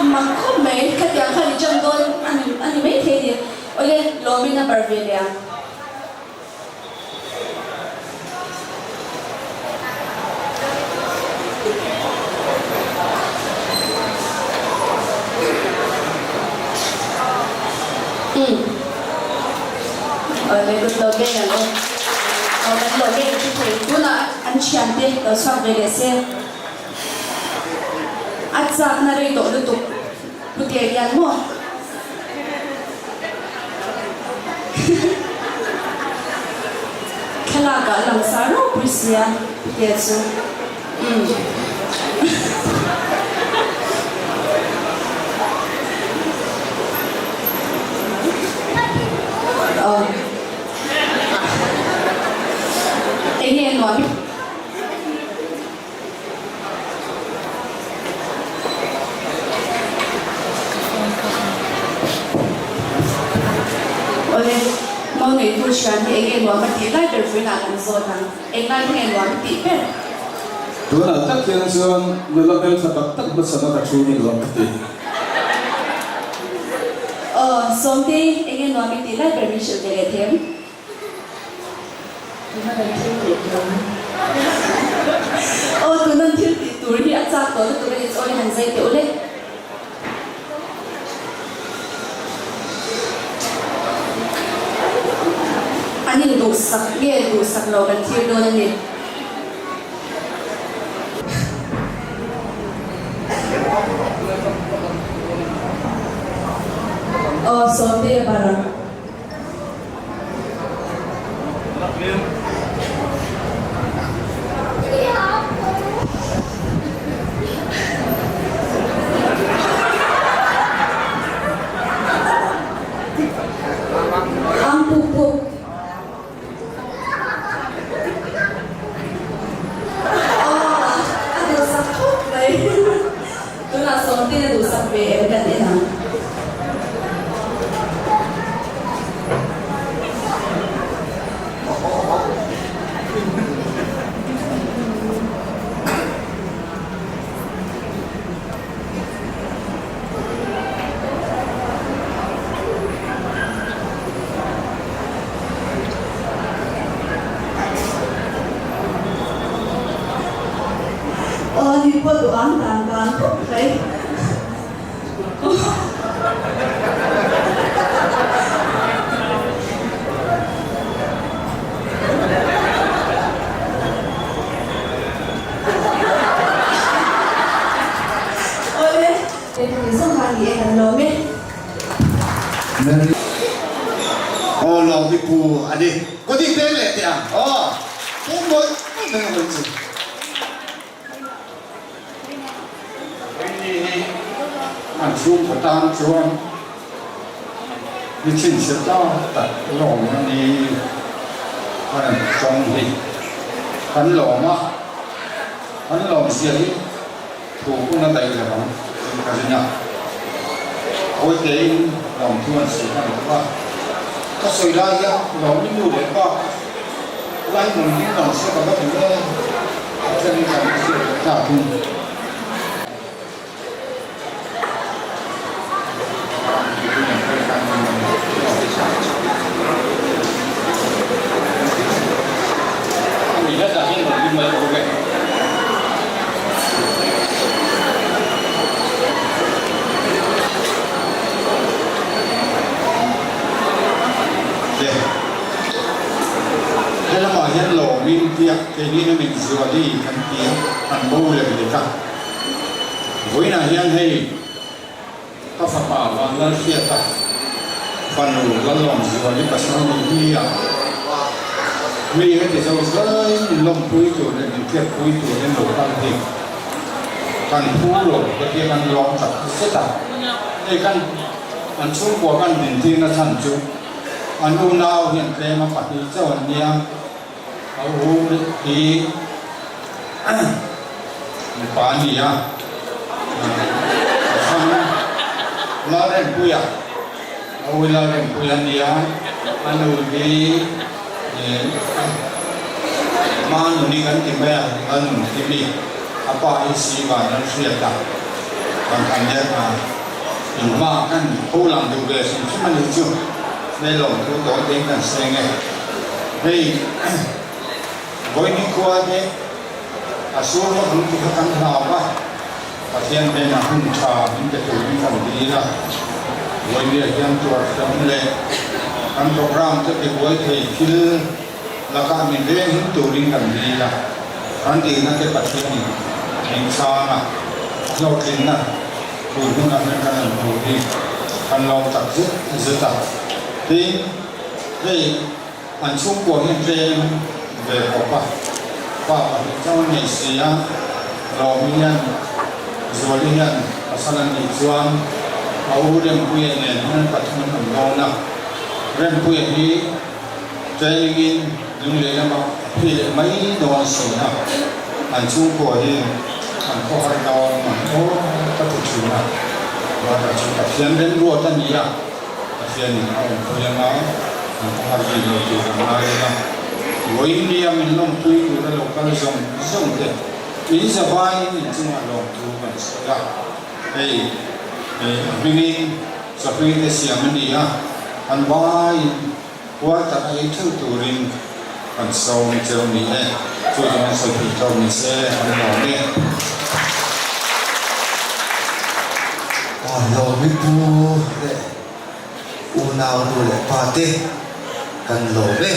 Mak khawp mai, khatiang khan i jump dawn a ni a ni maithei a ni. Awle, Lawmi number ve leh ang. Umm. Awle kut lo beng ang aw. Aw kan lo beng chu thei. Tunah an thiante lo chhuak ve leh se. A chakna rei tawh lutuk. Pu Tia hian maw? Thlalak ah langsar ropui sia Pu Tia chu. Umm. Aw. Enge nuam i. Awle, mau nei. neitu thian hi enge nuam a tih lai ber vawiinah kan zawt ang. Englai hi nge nuam i tih ber? Tunah tak hian chuan nula hmeltha tak tak hmachhana ka thu hi nuam ka ti. Aw, Sawmte, enge nuam i tih lai ber min hrilh ve leh them? Tuna kan thil tih tur. Aw, tunan thil tih tur hi a chak tawh lutuk a ni chu aw le han zai teh u le. An induhsak nge duhsak lo kan thlir dawn a ni. Aw, Sawmte a bar ang. Ang puk puk. Aw, a duhsak khawp mai. Tunah Sawmtin a duhsak ve em kan en ang. Aw ni pawh duh ang dan dan khawp mai. Awle, keipui zawng kha ni e kan lawm e. Aw lawm hi pu a ni. Ka ti peng leh teh ang aw. Peng mawlh mawlh mai a hawi chu. Keini hi an chhungkaw tan chuan mi chhinchhiah ta tak lawm a ni a rawn tawng hi kan lawm a, kan lawmzia hi thu hun a daih lo ang tih ka ring a, Kawitein lawmthu an sawi hman bawk a, ka sawi lai hian lawmi nu leh pa lai nun hi lawm se ka va duh e. A then kan hriat leh ta thung. He lamah hian lawmin biak keinin a min zuali kan ti a, kan bo lek lek a. Vawiinah hian hei ka fapa Vanlalhriata fanu Lalawmzuali pasal ni hi a mi heti zo zaiin min lawmpui tur leh min tliakpui turin lo kal hi kan phu lo ka tia kan lawm tak zet a. Hei kan an chhungkua kan dintirna chhan chu an unau hian tlema pahnih chauh an nia. A u hi mipa a ni a, a thlang Lalrempuia, a u Lalrempuia a ni a, a nu hi Manuni kan ti mai a, Lalnunthimi, a pa hi Sivan an hriat a, kan han ner a, inhma kan pho lang duh ve hrim hrim a nih chu, hmelawm thu tawi tein kan seng e. Hei Vawini khua te a sur vak ang tih kha kan hlau a, Pathian hnenah hun tha min pe turin kan dil a, Vawinia hian tuar thiam leh kan program te tibuai thei thil lakah min veng him turin kan dil a, kan dilna te Pathianin min chhang a, hlawhtlinna tun hunah hian kan rawn hmu hi kan lawm tak zet zet a, tin. Hei an chhungkua hian tlem ve khawp a, pa pahnih chauh an nei si a, Lawmi hian Zuali hian pasal an neih chuan a u Rempuia nen hian an pathum an awm dawn a, Rempuia hi training in Lunglei lamah a phei leh mai dawn si a, an chhungkua hi an khawhar dawn ang aw ka ti thin a, Brother chu Pathian remruat a ni a. Pathianin a awmpui anga. Kan har bik lo tur kan ngai ila, vawiin nia min lawmpui tura lo kal zawng zawng te in zavaiin in chungah lawmthu kan sawi a. Hei a hmingin chawhlui te siam a ni a, an vaiin puar tak a ei theuh turin kan sawm cheu ni e. Chu chuan sawi thei tawk ni se an lawm e. Aw lawmi pu leh Unau nu leh pa te kan lawm e.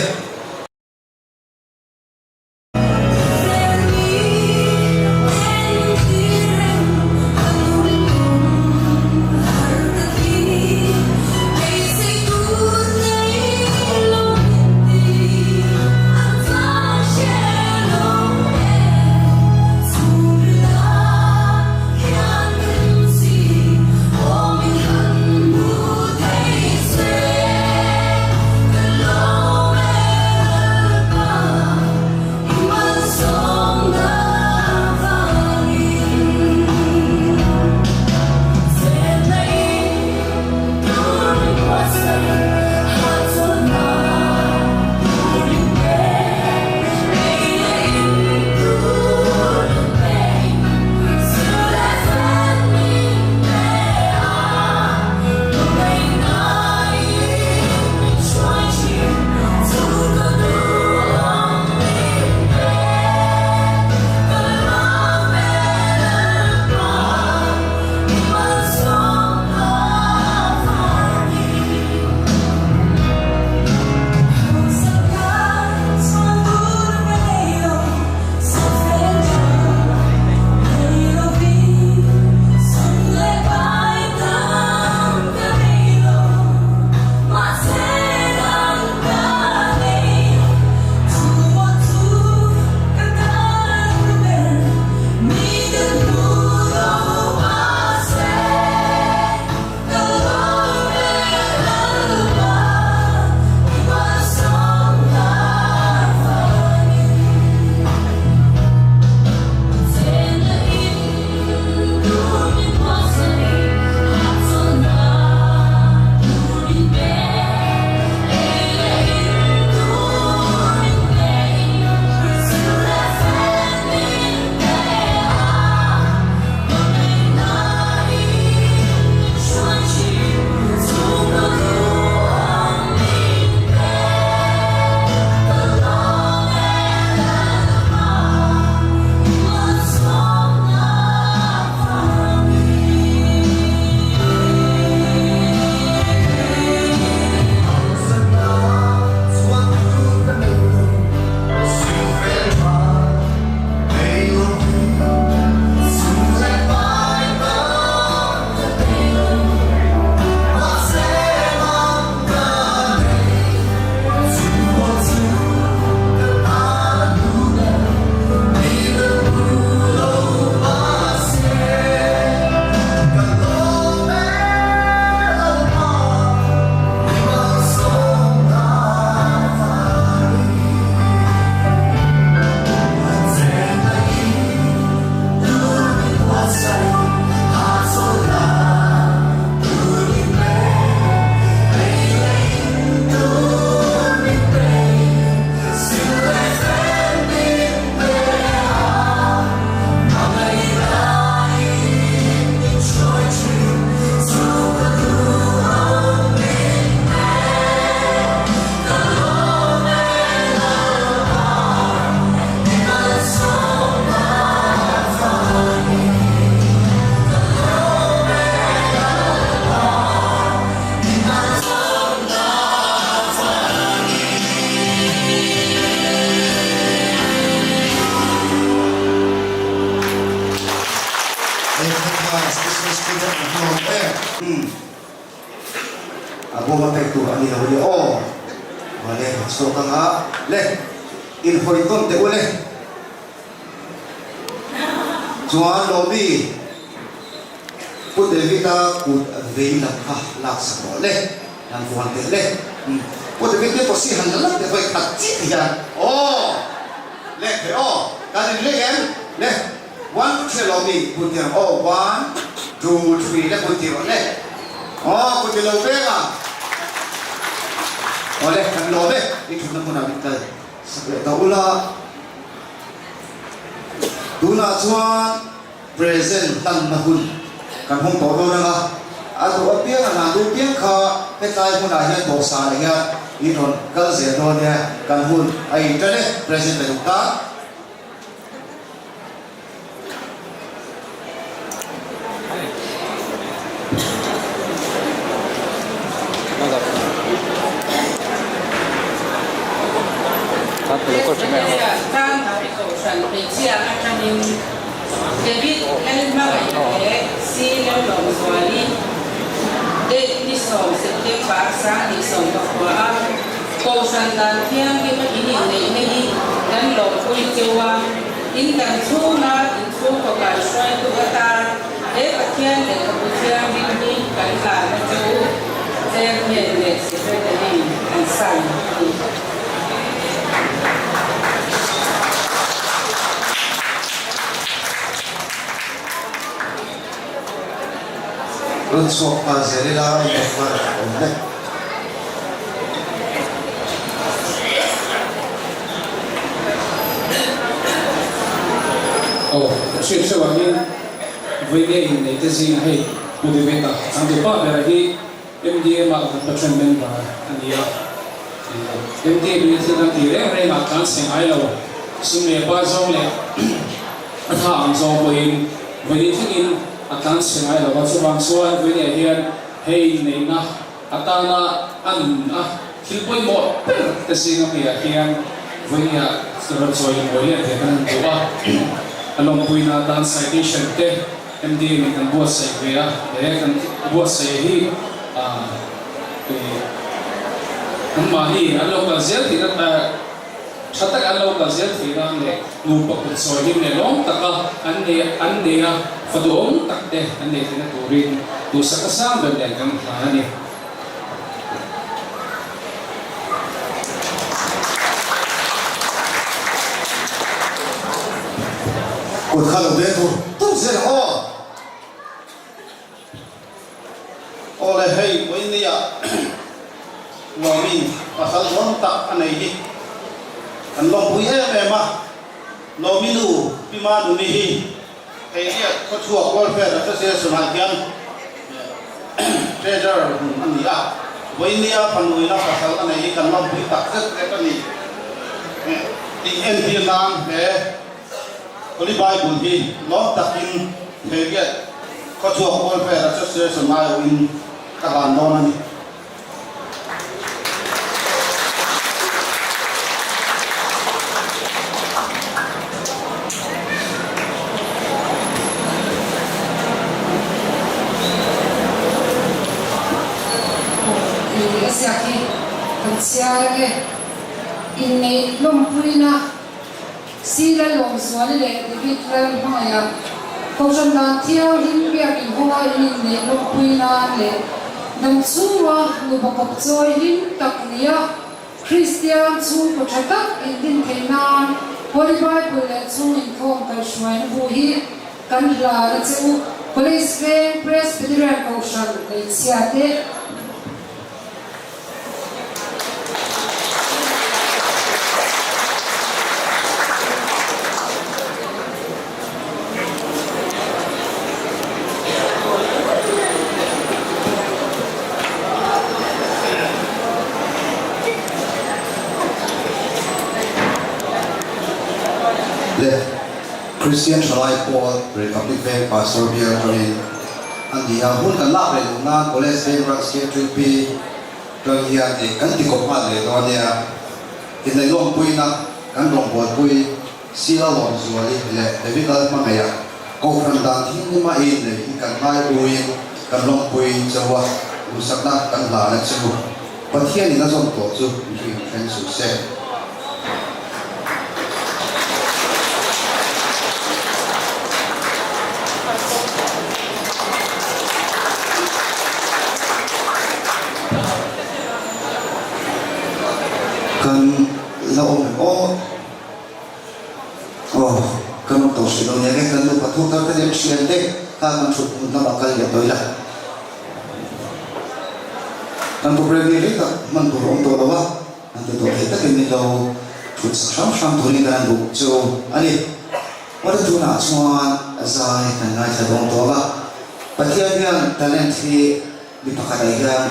A bawm a pek tur a ni lo nia aw. Mawle chhuak anga le inhawi tawn teh u le. Chuan Lawmi Pu David-a kut vei lam kha lak sak rawh le, han vuan teh le. Pu David te pawh si han la lak teh vawi khat chiah hian aw le thei aw kan inring em le. One two three Lawmi kut tir aw one two three le kut tir rawh le aw kut ti lo veng a. Awle, kan lawm e, i thutna hmunah min kal sak leh ta ula. Tunah chuan present hlanna hun kan hawng tawh dawn ang a, a duh apiang a hlan duh piang kha hetlai hmunah hian dawhsanah hian in rawn kal zel dawn nia, kan hun a intan e, present pe duh tan. Kohhran hmeichhia atangin David Lalhmangaihna leh Si Lalawmzuali date ni sawm September 20 pakua a Kohhran dan thianghlim a in inneihna hi kan lawmpui cheu a, in dang chhunga in chhungkaw kaihruaitu atan he Pathian lehkhabu thianghlim hi kan hlan a cheu, Chairman leh Secretary an sign a ni. Rawn chhuak nghal zel ila i number a awm vek. Aw, ka hriat hreuh ah hian vawi nge in nei te zing a hei Pu David a changtupa bera hi MDM ah kan patron member a ni a, MDM in thil kan tih reng reng ah tlan chhe ngai lo, sum leh pa zawng leh a tha ang zawng pawhin vawi thlengin a tlan chhe ngai lo a, chuvang chuan vawi nih ah hian hei neihna atana a nun a thil pawimawh ber te zing ami ah hian vawi nih ah rawn chawi mawi leh ve kan han duh a, a lawmpuina atan citation te. MDM in kan buatsaih ve a, he kan buatsaih hi an mahni an lo kal zel theihna tha taka an lo kal zel theih nan leh nupa kut sawi hlim leh lawm taka an nei an nei a, fa duhawm tak te an neih theihna turin duhsakna sang ber nen kan hlan a ni. Kut kha lo beng tur tur zel ang aw. Aw le hei Vawinia Lawmin pasal dawn tak a nei hi kan lawmpui em em a, Lawmi nu Pi Manuni hi Hei riat khawchhuak Welfare Association ah hian Treasurer hmun a ni a, vawinia fanuina pasal a nei hi kan lawmpui tak zet zet a ni tih entir nan he Holy Bible hi lawm takin hei riat khawchhuak Welfare Association aiawhin ka hlan dawn a ni. Tih a ziak hi kan chhiar ange. Inneih lawmpuina Sila Lawmzuali leh David Lalhmangaihah Kohhran dan thianghlim biak inhawnga in inneih lawmpui nan leh dam chhunga nupa kawp chawi hlim tak nia Kristian chhungkaw tha tak indin theih nan Holy Bible leh chhung inkhawm kaihhruaina bu hi kan hlan a che u. College Veng Presbyterian Kohhran hmeichhia te. Le Christian Thalai Pawl Republic Veng Pastor Bial atangin a ni a, hun kan lak reh loh nan College Veng Branch KTP tang hian ih kan ti kawp nghal leh dawn nia. Inneih lawmpuina kan rawngbawlpui Sila Lawmzuali leh David Lalhmangaih a Kohhran dan thinglima i inneih hi kan ngailuin kan lawmpui chauh a, duhsakna kan hlan a chu Pathianin a zawm tawh chu mihring thleng suh se. Kan la awm em aw? Aw, kan awm tawh hrih lo nia nge kan nupa thuk thar te leh thian te kha kan thut hmun lamah kal leh tawh ila. Kan programme hi rei tak hman tur a awm tawh lo a. An ti tawh thei takin min lo thut sak hram hram turin kan duh chu a ni. Awle tunah chuan zai kan ngaithla dawn tawh a, Pathian hian talent hi mi pakhatah hian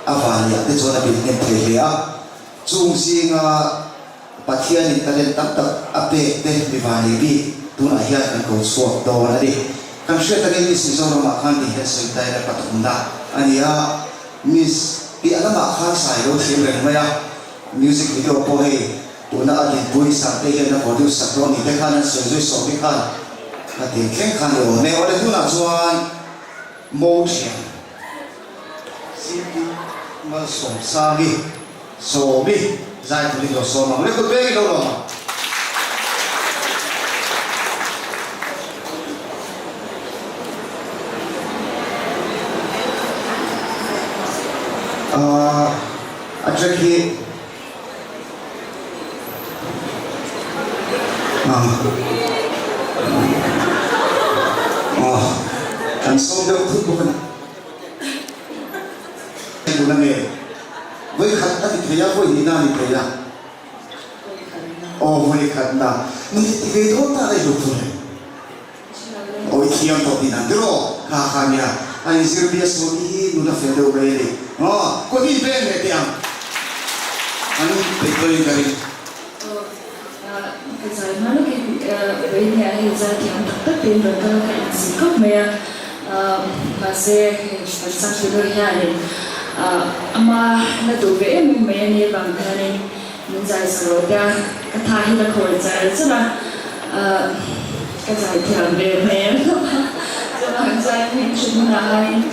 a vanliah te chuan a bilh hnem thei hle a, chung zinga Pathianin talent tam tak a pek te mi vanlei bik tunah hian kan ko chhuak dawn a ni. Kan hriat takin Miss Mizoramah khan ti hian sawi ta ila pathumna a ni a, Miss piah lamah khan sai lo thiam reng mai a, music video pawh hei tuna a dinpui Sangte hian a produce sak dawn ni te khan an sawi zui sawm hi khan ka ti thleng khan i awm e. Awle tunah chuan Mo thiam Cindy Malsawmsangi Sawmi zai turin lo sawm ang le kut peng i lo lawm ang. Ahh a track hi ahh ahh kan sawm deuh thut bawk a ni. Tuna nge vawi khat a ti thei a, vawi hnihna a ni thei a. Aw vawi khatna. Ni ti ve dawn ta daih lo thung e. Aw i thiam tawh tih dan tiraw kha kha nia. A inzir bia sawn hi nula fel deuh mai a ni. Aw kawt hi pen leh teh ang. An peih tawhin ka ring. Aw ka zai hma lawkin vawiin hian hei zai thiam tak tak tein rawn kal a ka inzir khawp mai a. Mahse hei kan changtu hianin ama la duh ve em em mai a nih avang hianin Min zai sak lo tia ka tha hi la khawi char char a, ka zai thiam ve hmel khawp a, chuvang chuan heng hri hmunah hian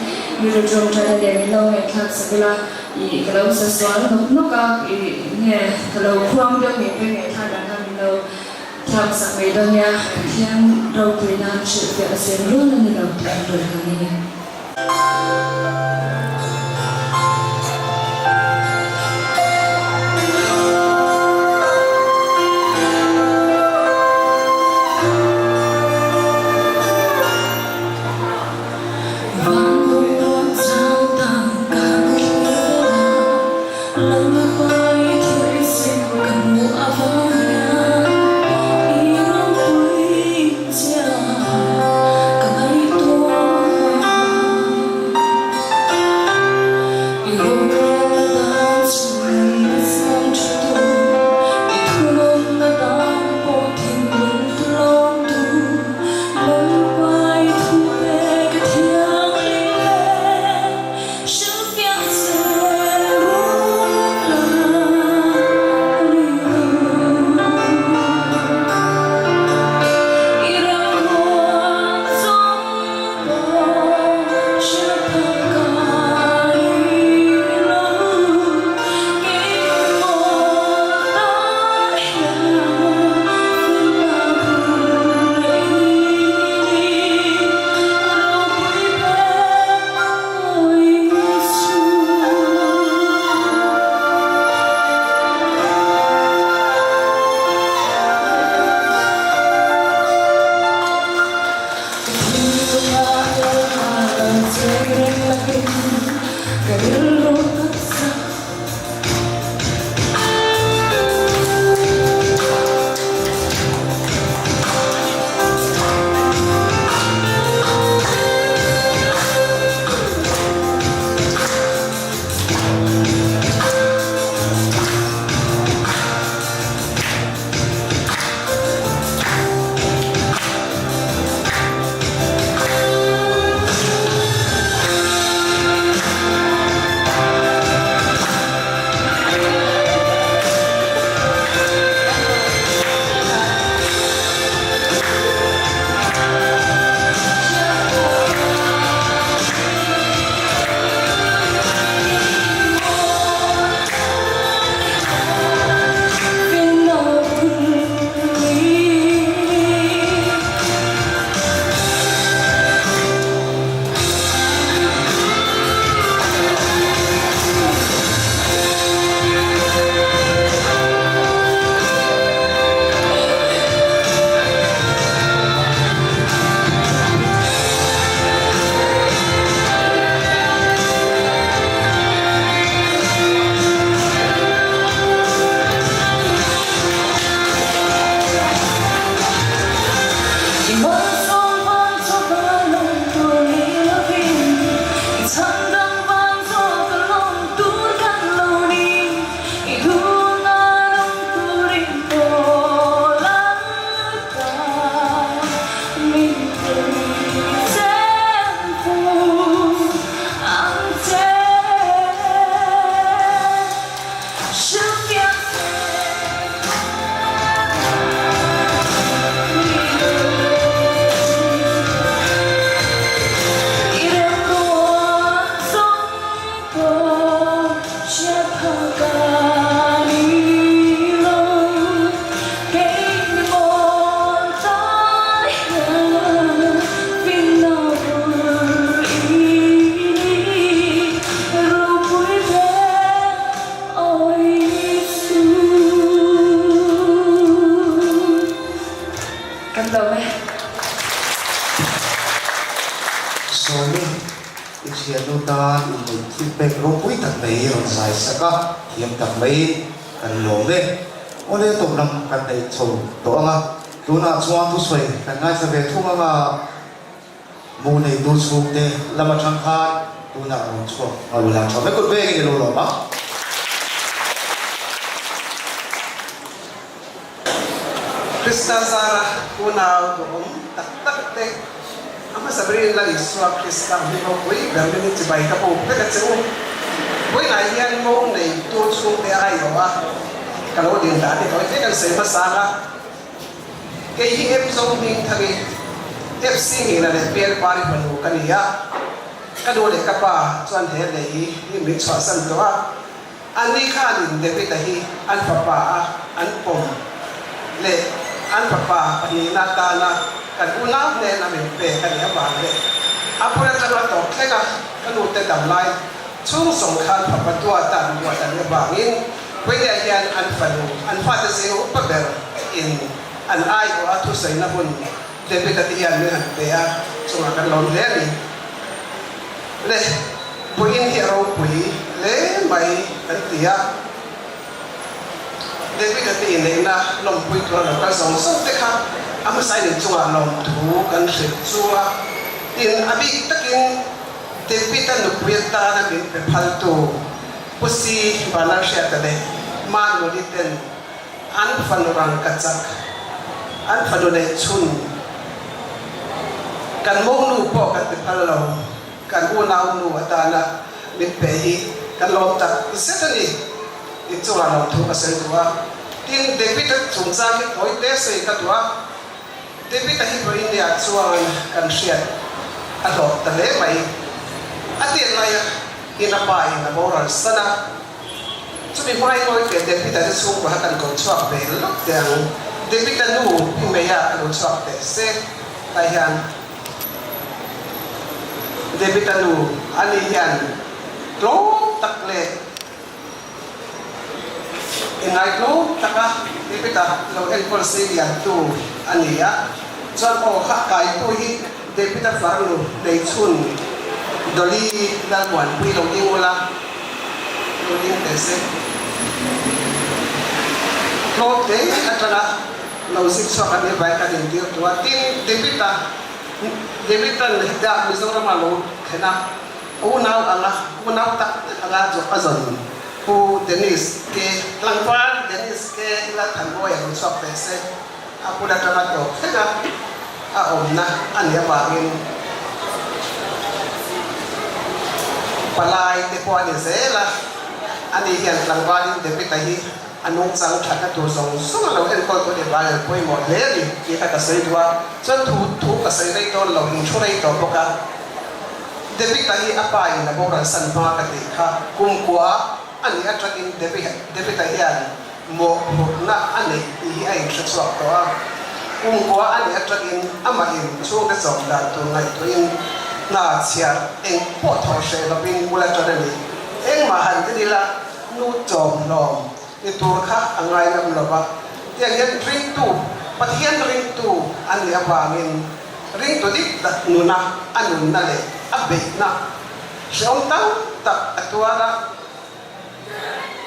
rilru tawngtai leh min lo ngaihthlak sak ila, ih ka lo sa sual nawk nawk a, ih nge ka lo khuang deuh ngei pawhin ngaihthlak dan kha min lo thlak sak mai dawn nia, Pathian ropui nan hrilhfiah a sem rual a ni lo tih an rawn hlan a ni. Sawmi, i thiannu tan inneih thil pek ropui tak mai i rawn zai sak a, thiam tak maiin kan lawm e. Awle tawp lam kan neih chho tawh ang a, tunah chuan thusawi kan ngaithla ve thung ang a, mu neitu chhungte lam atang khan tunah rawn chhuak nghal ula tha vek ut vengin i lo lawm ang. Krista zara unau duhawm tak tak te, a hmasa berin Lal Isua Krista hming ropui ber min chibai ka puk vek a che u. Vawiinah hian mawng neitu chhungte aiawh a ka lo din dan hi tawi te kan sawi hmasa ang a. Kei hi Ep Zo hming thang i FC Ngila leh PL Pari fanu ka ni a, ka nu leh ka pa chuan he lei hi min chhuahsan tawh a. Anni khanin David-a hi an fapa a an pawm leh an fapa pahnihna atana kan unau hnena min pek a nih avang leh a bul atanga tawp thlenga ka nute damlai chhung zawng khan fapa duata an buat a nih avangin Puitea hian an fanu, an fate zinga upa ber in an aiawh a thusawina hun David-a te hian min han pe a, chungah kan lawm hle a ni. Le, puiin hi a ropui hle mai kan ti a. David-a te inneihna lawmpui tura lo kal zawng zawng te kha a hmasain inchungah lawmthu kan hrilh chu a. Tin, a bik takin David-a nupui atana min pe phaltu Pu Si Vanlalhriata leh Manuli ten An fanu rangkachak, an fanu neih chhun, kan monu pawh kan ti phal lo, kan unau nu atana min pe hi kan lawm tak zet a ni. Inchungah lawmthu ka sawi duh a, tin David-a chungchang hi tawi te sawi ka duh a, David-a hi Vawinia chuan kan hriat a hlawh ta hle mai. A tet laia in a pa in a boral san a, Chumi hmai ngawi teh David-a te chhungkua kha kan ko chhuak ve lawk teh ang. David-a nu Pi Meia ka lo chhuak teh se tai hian David-a nu ani hian tlawm tak leh inngaitlawm taka David-a lo enkawl seiliantu a ni a. Chuan aw kha kaitu hi David-a farnu Neichhun Dolly Lalmuanpui lo ding ula, lo ding teh se. Tlawm te atanga lo zir chhuak an nih vangin kan intir tu a. Tin, David-a, David-a'n hetiang Mizorama lo thlen a, unau anga, unau tak tak anga zawh a zawn Pu Dennis ke, tlangval Dennis ke Lalthanmawia lo chhuak teh se. A hmun atanga tawp thleng a a awmna a nih avangin palai te pawh a ni zel a, ani hian tlangvalin David-a hi a nungchang thatna tur zawng zawng a lo enkawl tur nih vangin an pawimawh hle a ni tih kha ka sawi duh a, chuan thu thu ka sawi rei dawn lo, in thu rei tawh bawk a, David-a hi a pa in a boral san hma ka tih kha kumkua a nih atangin David-a hian Mawhphurhna a neih tih hi a inhre chhuak tawh a, kumkua a nih atangin amahin chhungte chawm dan tur ngaihtuahin hna chhiar eng pawh thawh hreh lovin bul atan a ni. Engmah han en ila nu chawm hlawm ni tur kha a ngainam lo va, tiang hian ringtu, Pathian ringtu a nih avangin ringtu dik tak nuna a nunna leh a beihna hrehawm tam tak a tuar a.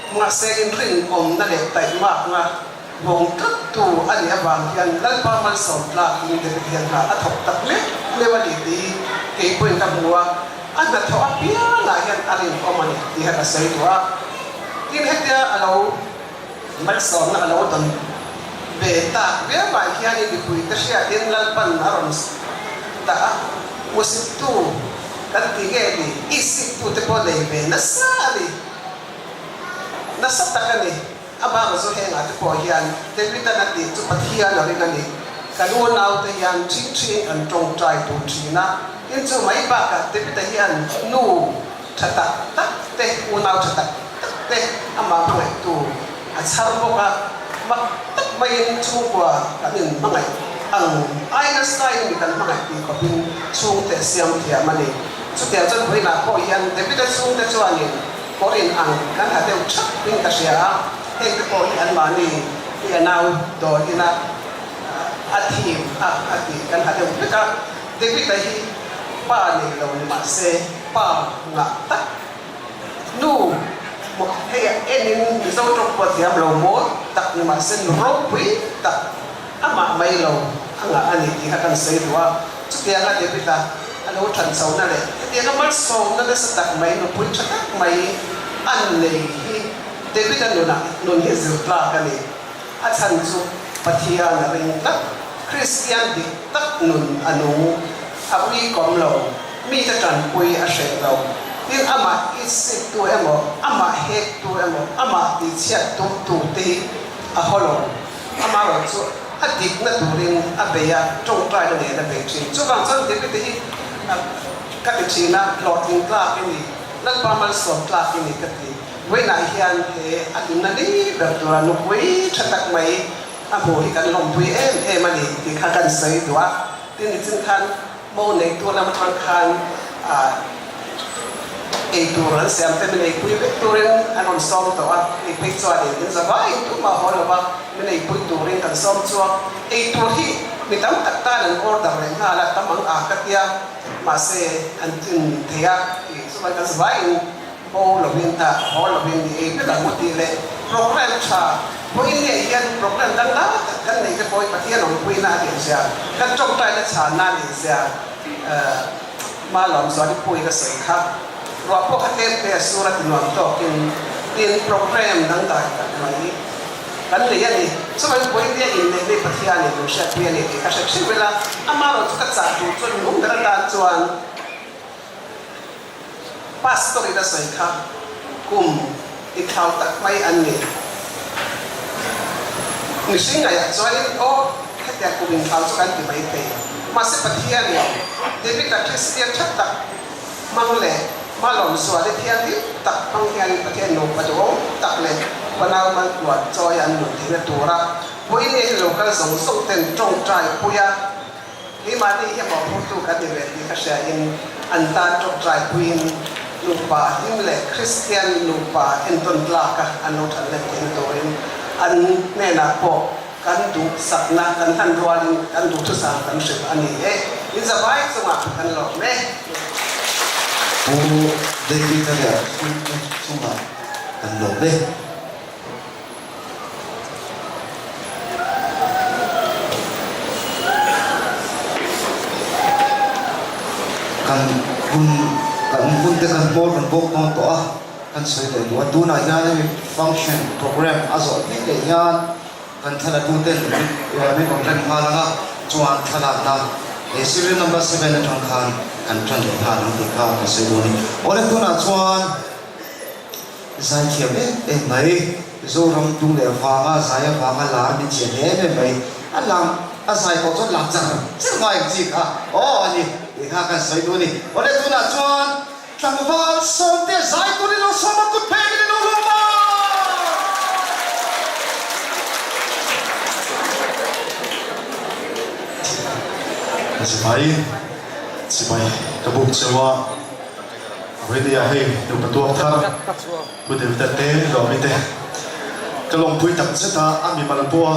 Mahse inrinawmna leh taihmakna vawng tlattu a nih avang hian Lalpa malsawm tlakin David hian hna a thawk tak mek meuh a ni tih hi kei pawhin ka hmu a, a hnathawh apiangah hian a rinawm a ni tih kha ka sawi duh a. Tin, hetia a lo malsawmna a lo dawn ve tak viauah hian mipuite hriatin Lalpan a rawn dah a, hmusittu Kan ti nge ni? I siktute pawh nei ve nasa a ni. Nasa tak a ni. A bak zu hengah te pawh hian David-an a tih chu Pathian a ring a ni. Kan unaute hian ṭhing ṭhing an ṭawngṭai tur ṭhin a. Tin chu mai bakah David-a hian nu ṭha tak tak te, unau ṭha tak tak te amah hmangaihtu a chhar bawk a. Mak tak maiin chhungkua kan inhmangaih ang ai nasa in mi kan hmangaih tih khawpin chhungte siam thiam a ni. Chutiang chuan vawiinah pawh hian David-a chhungte chuanin kawr in ang kan ha deuh thap in ka hria a, hengte pawh hi anmahni hi a nau dawn ina a thim a a tih kan ha deuh vek a. David-a hi. pa nei lo ni mah se pa ngah tak nu maw hei a enin Mizo tawng pawh thiam lo mawl tak ni mah se nu ropui tak amah mai lo a ngah a ni tih kha kan sawi duh a. Chutianga David-a a lo than chhohna leh hetianga malsawmna nasa tak mai nupui tha tak mai an nei hi David-a nunah nun hi zir tlak a ni. A chhan chu Pathian a ring tlat. Kristian dik tak nun a nung, a uikawm lo, mite tanpui a hreh lo. Tin, amah itsiktu emaw, amah hektu emaw, amah tihchhiat tumtu te hi a haw lo. Amaherawh chu a dikna turin a bei a, tawngtaina nen a bei thin. Chuvang chuan David-a hi ka ti thin a, hlawhtling tlak i ni, Lalpa malsawm tlak i ni ka ti. Vawiinah hian he a hlimna ni ber tura nupui tha tak mai a hmuh hi kan lawmpui em em a ni tih kha kan sawi duh a. Tin, nichin khan mo neitu lam atang khan ei tur an siam te min eipui vek turin an rawn sawm tawh a, hei phei chuanin in za vaiin tumah haw lo va min eipui turin kan sawm chuak. Ei tur hi mi tam tak tan an order leh nghal a, tam ang a ka tia, mahse an tlin thei a tih chuan kan za vaiin Bo lovin ta haw lovin ni ei vek ang u tih leh programme tha pawhin nge hian programme dang dang tak kan neih te pawh hi Pathian awmpuina a nih zia, kan tawngtaina chhanna a nih zia Malawm Zuali Pui ka sawi kha. Ruah pawh kha tlem te a sur a ti nuam tawkin tin programme dangdai tak mai kan nei a ni. Chuvangin Puiindia inneih nei Pathianin min hriatpui a ni tih ka hre theuh ila, amaherawh chu ka chah tur chuan min awm ber atan chuan, Pastor in a sawi kha kum i thlau tak mai an ni. Mihring ngaihah chuanin aw hetiang kum inthlau chu kan ti mai thei. Mahse Pathianin David-a Kristian tha tak hmang leh Malawm Zuali thianghlim tak hmang hianin Pathian nupa duhawm tak leh fanau maltluan chawi an nun theihna tura vawiin nge hi lo kal zawng zawng ten tawngtai puia Keimahni hi mawhphurtu kan ni ve tih ka hria in an tan tawngtai puiin nupa hlim leh Kristian nupa entawn tlaka an lo than let theihna turin an hnenah pawh kan duhsakna kan hlan rualin kan duhthusam kan hrilh a ni e. In zavai chungah kan lawm e. Pu David-a leh a chhungte chungah kan lawm e. Kan hun kan hun te kan hmawr kan bawk dawn tawh a, kan sawi leh duh a. Tunah hian hemi function program a zawh mek leh hian kan thlalatu ten min rawn rem nghal ang a, chuan thlalakna he serial number seven atang khan kan tan leh nghal ang tih kha kan sawi dawn a ni. Awle tunah chuan. Zaithiam em em mai, Zoram tung leh vanga zai avanga lar min chian em em mai, a lang a zai pawh chuan lang char char ngai ang chi kha aw a ni tih kha kan sawi duh a ni. Awle tunah chuan tlangval sawmte zai turin lo sawm a kut phek in i lo hlawm a. Sipai sipai ka buk cheu a. Ready-a hei nupa tuak thar Pu David-a te Lawmi te ka lawmpui tak zet a, a mi mal pawh a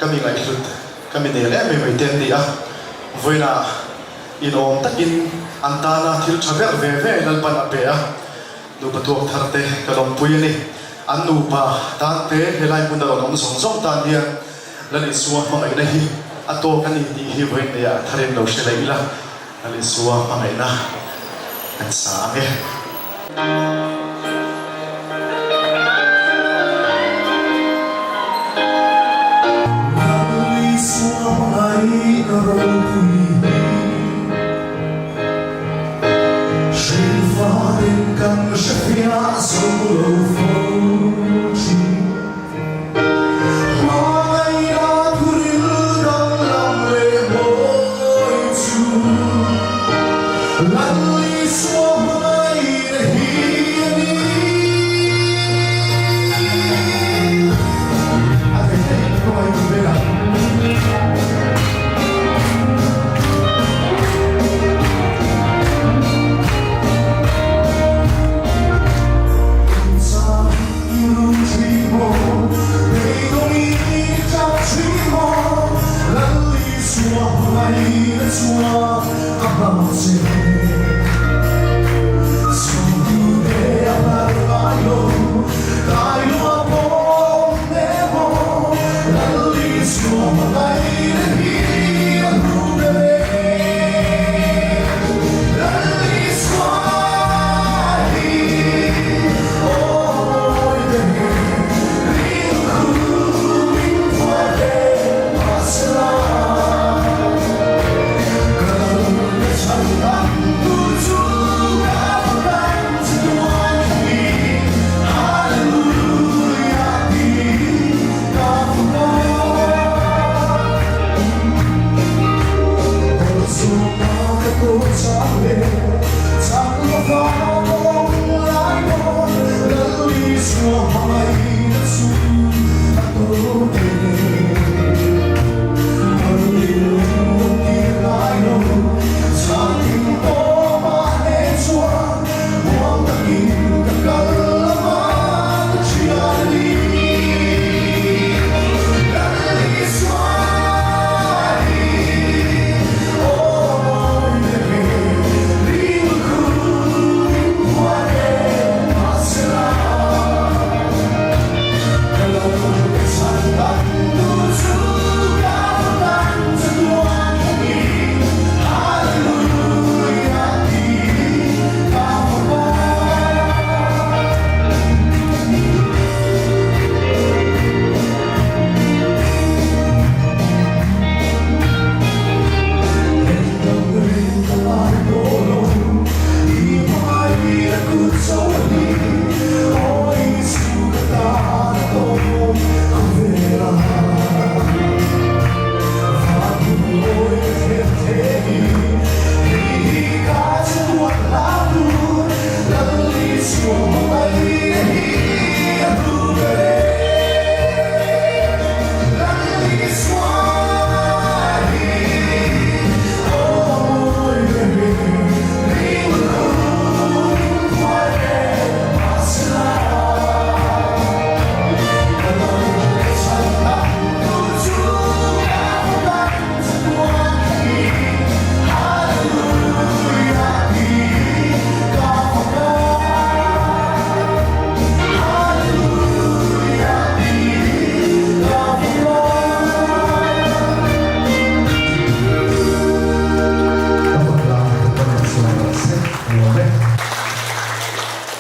ka mi ngaihhlut ka mi nel em em mai te an ni a, vawiinah inawm takin an tana thil tha ber ve ve Lalpan a pe a, nupa tuak thar te ka lawmpui a ni. An nupa tan te helai hmun a rawn awm zawng zawng tan hian Lal Isua hmangaihna hi a tawk a ni tih hi vawiin neihah tharin lo hre leh ila. Lal Isua hmangaihna kan sa ang e. Lal Isua hmangaihna ropui hi Hrilhfarin kan hrefiah zo lo fo thin. Hmangaihna thuril danglam leh mawi chu Lal Isua hmangaihna hi a ni. A thei thei hruai tu vek ang.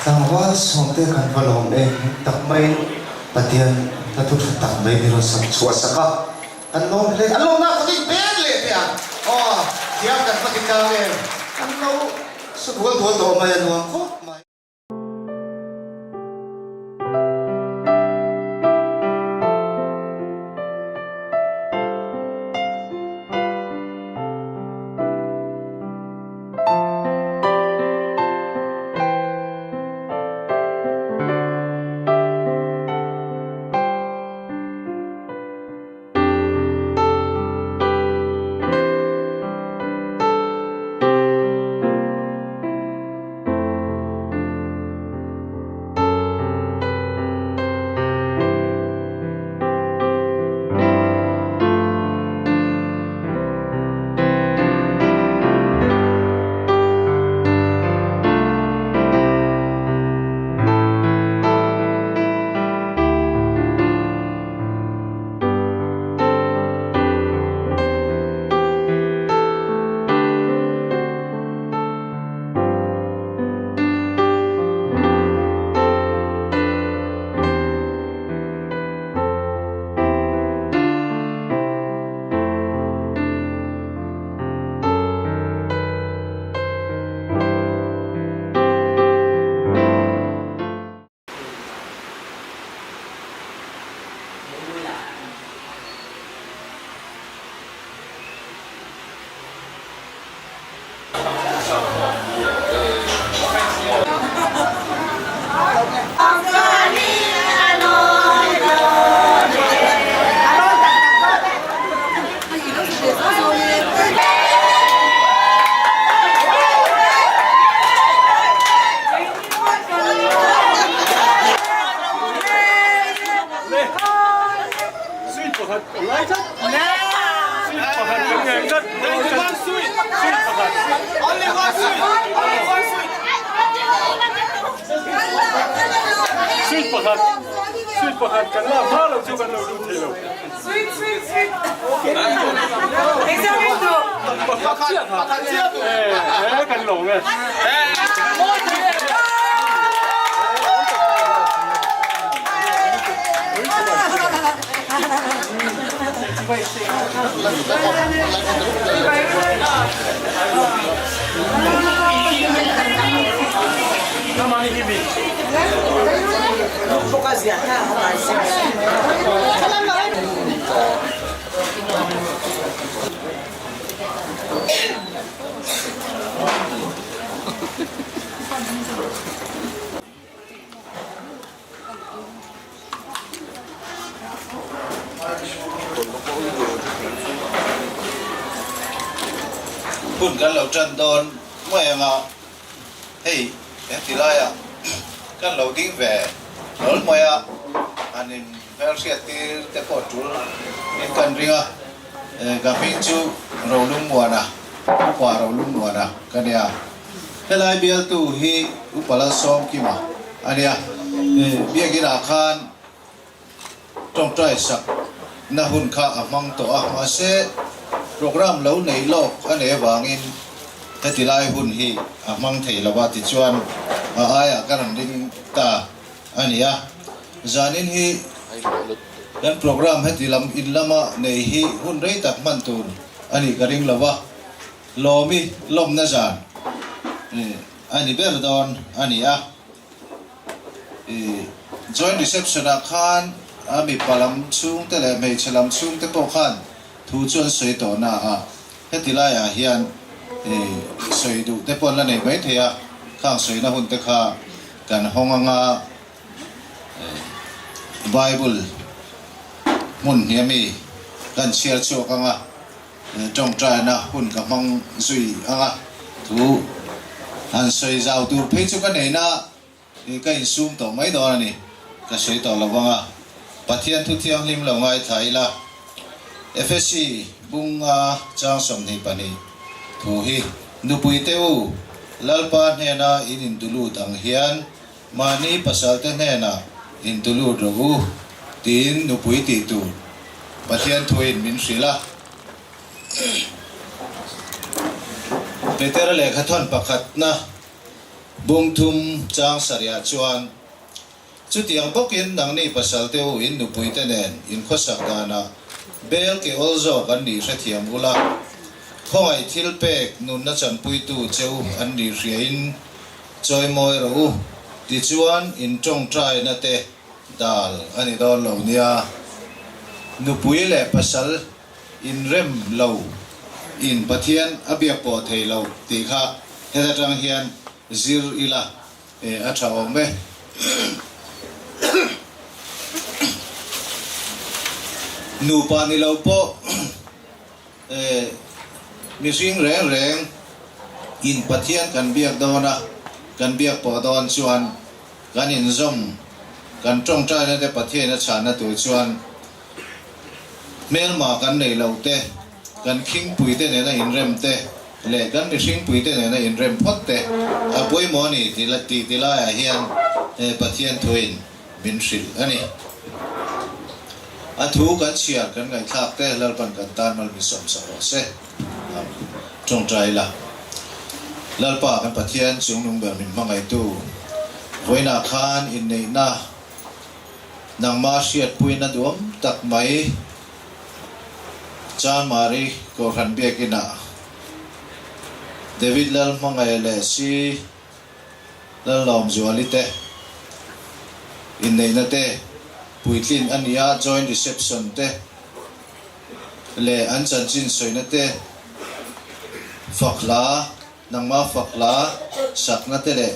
Tlangval sawmte kan va lawm em tak maiin Pathian hla thu tha tak mai min rawn sak chhuah sak a, kan lawm hle. An lawmna kut in pek leh teh ang. Aw, thiam kan va ti tlang em. Kan lo su dual dual tawh mai a nuam khawp mai. pakhat sweet pakhat kan lak hma lo chu kan lo lut thei lo. Pakhat chiah kha e kan lawm e. Hun kan lo tan dawn mai anga hei heti laiah kan lo ding ve hlawl mai a, han in hmelhriat tir te pawh tul in kan ring a, ka hming chu Rolungmuana, Upa Rolungmuana ka nia. Helai bialtu hi Upa Lalsawmkima a nia. Biakinah khan tawngtai sak na hun kha a hmang tawh a, mahse program lo nei lawk a nei avangin heti lai hun hi a hmang thei lo a, tichuan a aiah ka rawn ring ta a ni a. Zanin hi kan program heti lam in lama nei hi hun rei tak hman tur a nih ka ring lo a. Lawmi lawmna zan a ni ber dawn a ni a. Joint reception ah khan a mipa lam chhungte leh hmeichhe lam chhungte pawh khan thu chu an sawi tawh na a, heti laiah hian sawi duh te pawh an la nei mai thei a, khang sawina hun te kha kan hawng anga Bible hmun hniam i kan chhiar chhuak anga. Tawngtaina hun ka hmang zui ang a, thu han sawi zau tur phei chu ka neina ka insum tawh mai dawn a ni, ka sawi tawh lo vang a, Pathian thu thianghlim lo ngaithla ila, Efesi bunga chang 22 thu hi, Nupui te u, Lalpa hnena in intulut ang hian mahni pasalte hnenah intulut rawh u, tiin nupui tih tur Pathian thuin min hrilh a. Petera lehkhathawn pakhatna bung thum chang sarihah chuan, Chutiang bawkin nangni pasalte u in nupuite nen in khawsak danah bel ke awl zawk an nih hrethiam ula, khawngaih thil pek nunna chanpuitu cheu an nih hriain chawimawi rawh u, tichuan in tawngtaina te Dal a ni dawn lo nia. Nupui leh pasal inrem lo in Pathian a biak pawh thei lo tih kha heta tang hian zir ila a tha awm e. Nupa ni lo pawh mihring reng reng in Pathian kan biak dawn a, kan biak pawh dawn chuan Kan inzawm, kan tawngtaina te Pathian a chhahna tur chuan hmelma kan nei lo te, kan khingpui te nena inrem te leh kan mihringpui te nena inrem phawt te a pawimawh a ni tih ti laiah hian Pathian thuin min hrilh a ni. A thu kan chhiar kan ngaihthlak te Lalpan kan tan mal min sawmsak rawh se. Tawngtai ila. Lalpa kan Pathian chungnung ber min hmangaihtu, vawiinah khan inneihna nangma hriatpuina duam tak mai Chanmari Kohhran Biakinah David Lalhmangaih leh Si Lallawmzuali te inneihna te puitlin a ni a, joint reception te leh an chanchin sawina te, fak hla, nangma fak hla sakna te leh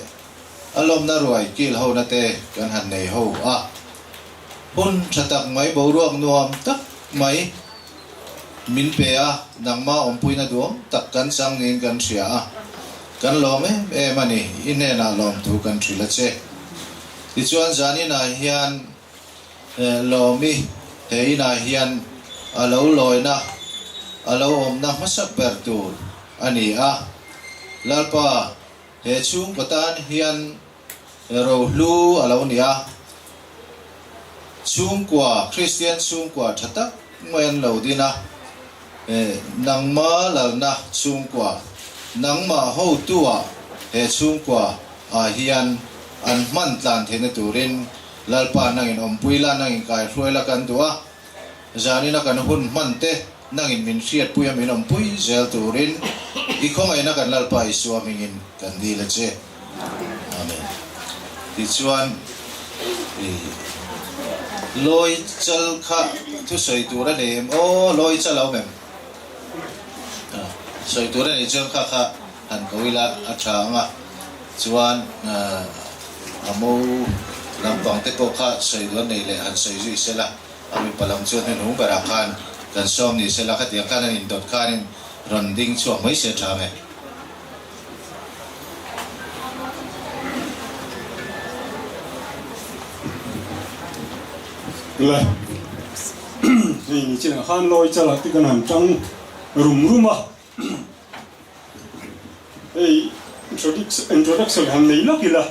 a lawmna ruai kil hona te kan han nei ho a. Hun tha tak mai boruak nuam tak mai min pe a, nangma awmpuina duam tak kan chang niin kan hria a, kan lawm em em a ni, i hnenah lawmthu kan hrilh a che. Tichuan zaninah hian Lawmi, he inah hian a lo lawina, a lo awmna hmasak ber tur a ni a. Lalpa, he chhungkaw tan hian rohlu a lo ni a. Chhungkua, Kristian chhungkua tha tak mai an lo din a, nangma lalna chhungkua, nangmah hotu-ah he chhungkua ah hian an hman tlan theihna turin Lalpa nangin awmpui la, nangin kaihruai la kan duh a, zanina kan hun hman te nangin min hriatpui a min awmpui zel turin i khawngaihna kan Lalpa Isua hmingin kan dil a che. Amen. Tichuan i lawi chal kha thusawi tur a nei em? Aw, lawi chal a awm em? Sawi tur a nei chuan kha kha han ko ila a tha ang a, chuan a mo lampang te pawh kha sawi duh an nei leh han sawi zui sela, a mipa lam chuan hnuhnung berah khan kan sawm ni sela, khatiang khan an indawt khanin rawn ding chhuak mai se tha ang e. Le, hei ni chinah khan lawi chala te kan han tang rum rum a. Hei introduction han nei lawk ila,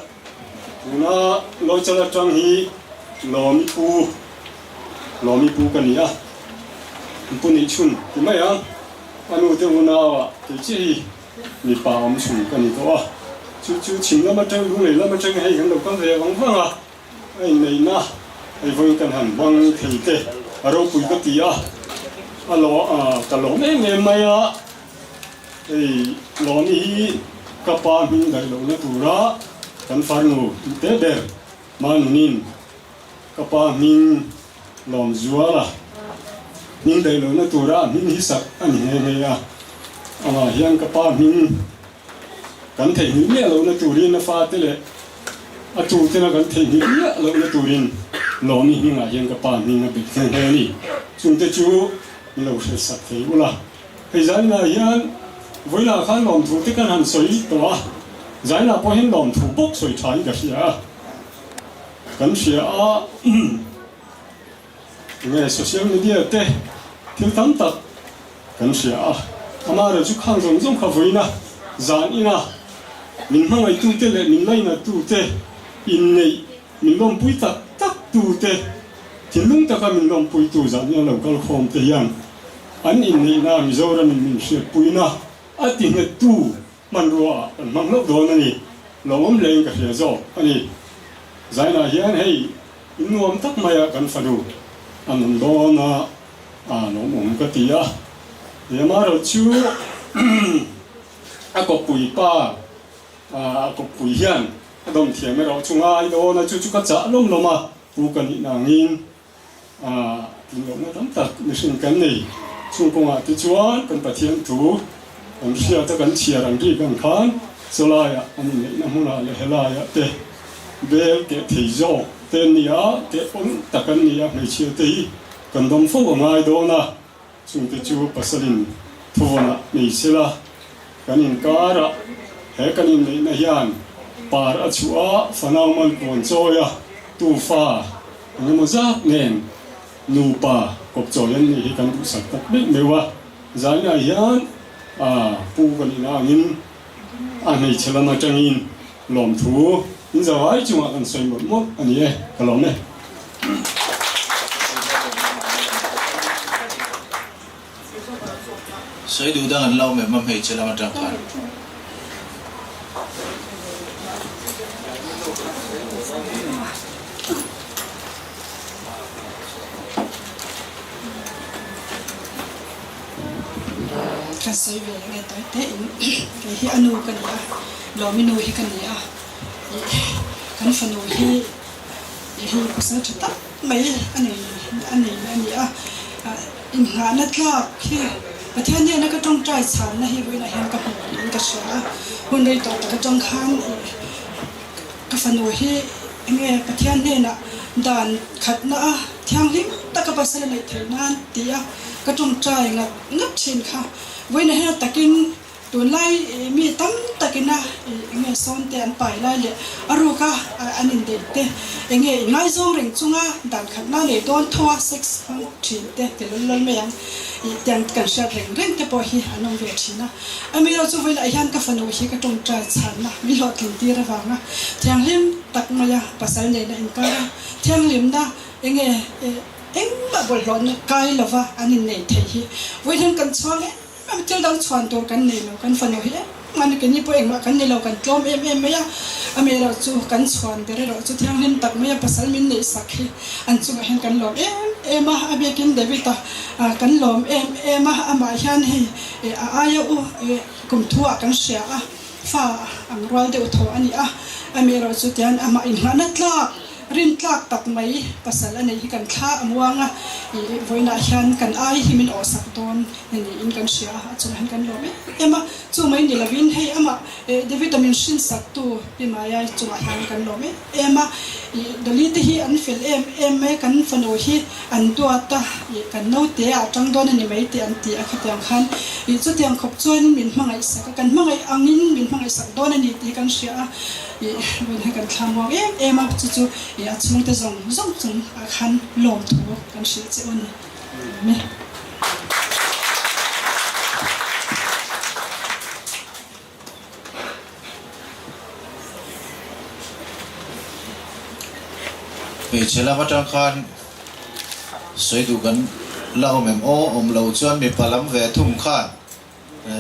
tuna lawi chala tang hi Lawmi pu, Lawmi pu ka ni a, pu neih chhun ti mai ang. A nu te unau ah kei chiah hi mipa awm chhun ka ni tawh a, chu chu chhim lam atang lunglei lam atang hei kan lo kal ve vang vang a, a inneihna hei vawiin kan han hmang thei te a ropui ka ti a, a lo ka lawm em em mai a, hei Lawmi hi ka pa hming daih lohna tura kan farnu te ber Manunin ka pa hming Lawmzuala hming daih lohna tura a hming hi sak a ni nghe nghe a, amah hian ka pa hming kan theihnghilh miah lohna turin a fate leh a tutena kan theihnghilh miah lohna turin Lawmi hmingah hian ka pa hming a bet nghe nghe a ni. Chungte chu min lo hre sak thei ula. Hei Zainah hian vawilah khan lawmthu te kan han sawi tawh a, Zainah pawh hian lawmthu bawk sawi tha in ka hria a. Kan hria a, enge social media te thil tam tak kan hria a, amaherawh chu khang zawng zawng kha vawiina zan ina min hmangaihtute leh min lainatute inneih min lawmpui tak tak tute thinlung taka min lawmpuitu zan ina lo kal khawm te hian an inneihna Mizoramin min hriatpuina a ti nghettu Hmanrua ah kan hmang hlauh dawn a ni. Lawmawm hlein ka hria zawk a ni. Zainah hian hei in nuam tak maia kan fanu an awm dawn a, a lawmawm ka ti a. Yamaroh chu a kawppui pa, a kawppui hian a dawm thiam erawh chu ngai dawn a, chu chu ka chah lawm lawm a, pu ka nih nangin A tlinlohna tam tak mihring kan nei. Chung kawngah te chuan kan Pathian thu kan hriat a kan chhiar ang rik ang khan chawlaiah an inneihna hmunah leh helaiah te bel keh thei zawk te an ni a, keh pawn tak an ni a, hmeichhia te hi kan dawm fo a ngai dawn a, chungte chu pasalin thuvawnah nei sela kan inkarah he kan inneihna hian par a chhuah a, fanau man puan chawi a, tufa Eng emaw zat nen nupa kawpchawi an nih hi kan duhsak tak meuh meuh a, zainah hian a pu kan inah angin a hmeichhe lam atangin lawmthu in zavai chungah kan sawi mawlh mawlh a ni e, ka lawm e. Sawi duh dang an lo awm em a hmeichhe lam atang khan? Ka sawi ve nge tawi te in kei hi a nu ka ni a, Lawmi nu hi ka ni a, ih kan fanu hi ih hi pasal tha tak mai a nei a nei a ni a. Inngahna tlak hi Pathian hnena ka tawngtai chhanna hi vawiinah hian ka hmu niin ka hria a, hun rei tawh tak atang khan ih ka fanu hi enge Pathian hnenah dan khatna a thianghlim taka pasal a neih theih nan ti a ka tawngtai ngat ngat thin kha vawiinah hian a takin. Tunlai mi tam takina enge sawn te an pai lai leh a ruka an indeih te, enge inngaizawng reng chunga dan khatna nei dawn tho a sex hmang thin te ti lul lul mai ang tih te an kan hriat reng reng te pawh hi an awm ve thin a. Amaherawhchu chu vawilah hian ka fanu hi ka tawngtai chhanna min hlawhtlin tir avanga thianghlim tak maia pasal nena inkar a, thianghlimna enge engmah bawlhhlawhna kai lova an inneih theih hi vawiin kan chhuang em em a, thil dang chhuan tur kan nei lo, kan fanu hi engmah ni keini pawh engmah kan ni lo, kan tlawm em em mai a, amaherawhchu kan chhuan ber erawh chu thianghlim tak maia pasal min neih sak hi an chungah hian kan lawm em em a, a biakin David-a kan lawm em em a, amah hian hei a aia u kum thu ah kan hria a, fa ang rual deuh tho a ni a, amaherawhchu tian amah inngahna tlak Rin tlak tak mai pasal a neih hi kan thla a muang a, ih vawiinah hian kan ai hi min awhsak dawn a niin kan hria a, a chungah hian kan lawm em em a, chu mai ni lovin hei amah eh David-a min hrinsak tu Pi Maya chungah hian kan lawm em em a, ih Dolly te hi an fel em em mai, kan fanu hi an duat a, ih kan naute ah tang dawn a ni mai tih an ti a khatiang khan, ih chutiang khawp chuanin min hmangaihsak a, kan hmangaih angin min hmangaihsak dawn a ni tih hi kan hria a. Ih vawiin hi kan thla muang em em a, chu chu ih a chhungte zawng zawng chung ah khan lawm thu kan hrilh che u a ni. Amen. Hmeichhe lam atang khan sawi duh kan la awm em aw? Awm lo chuan mipa lam ve thung khan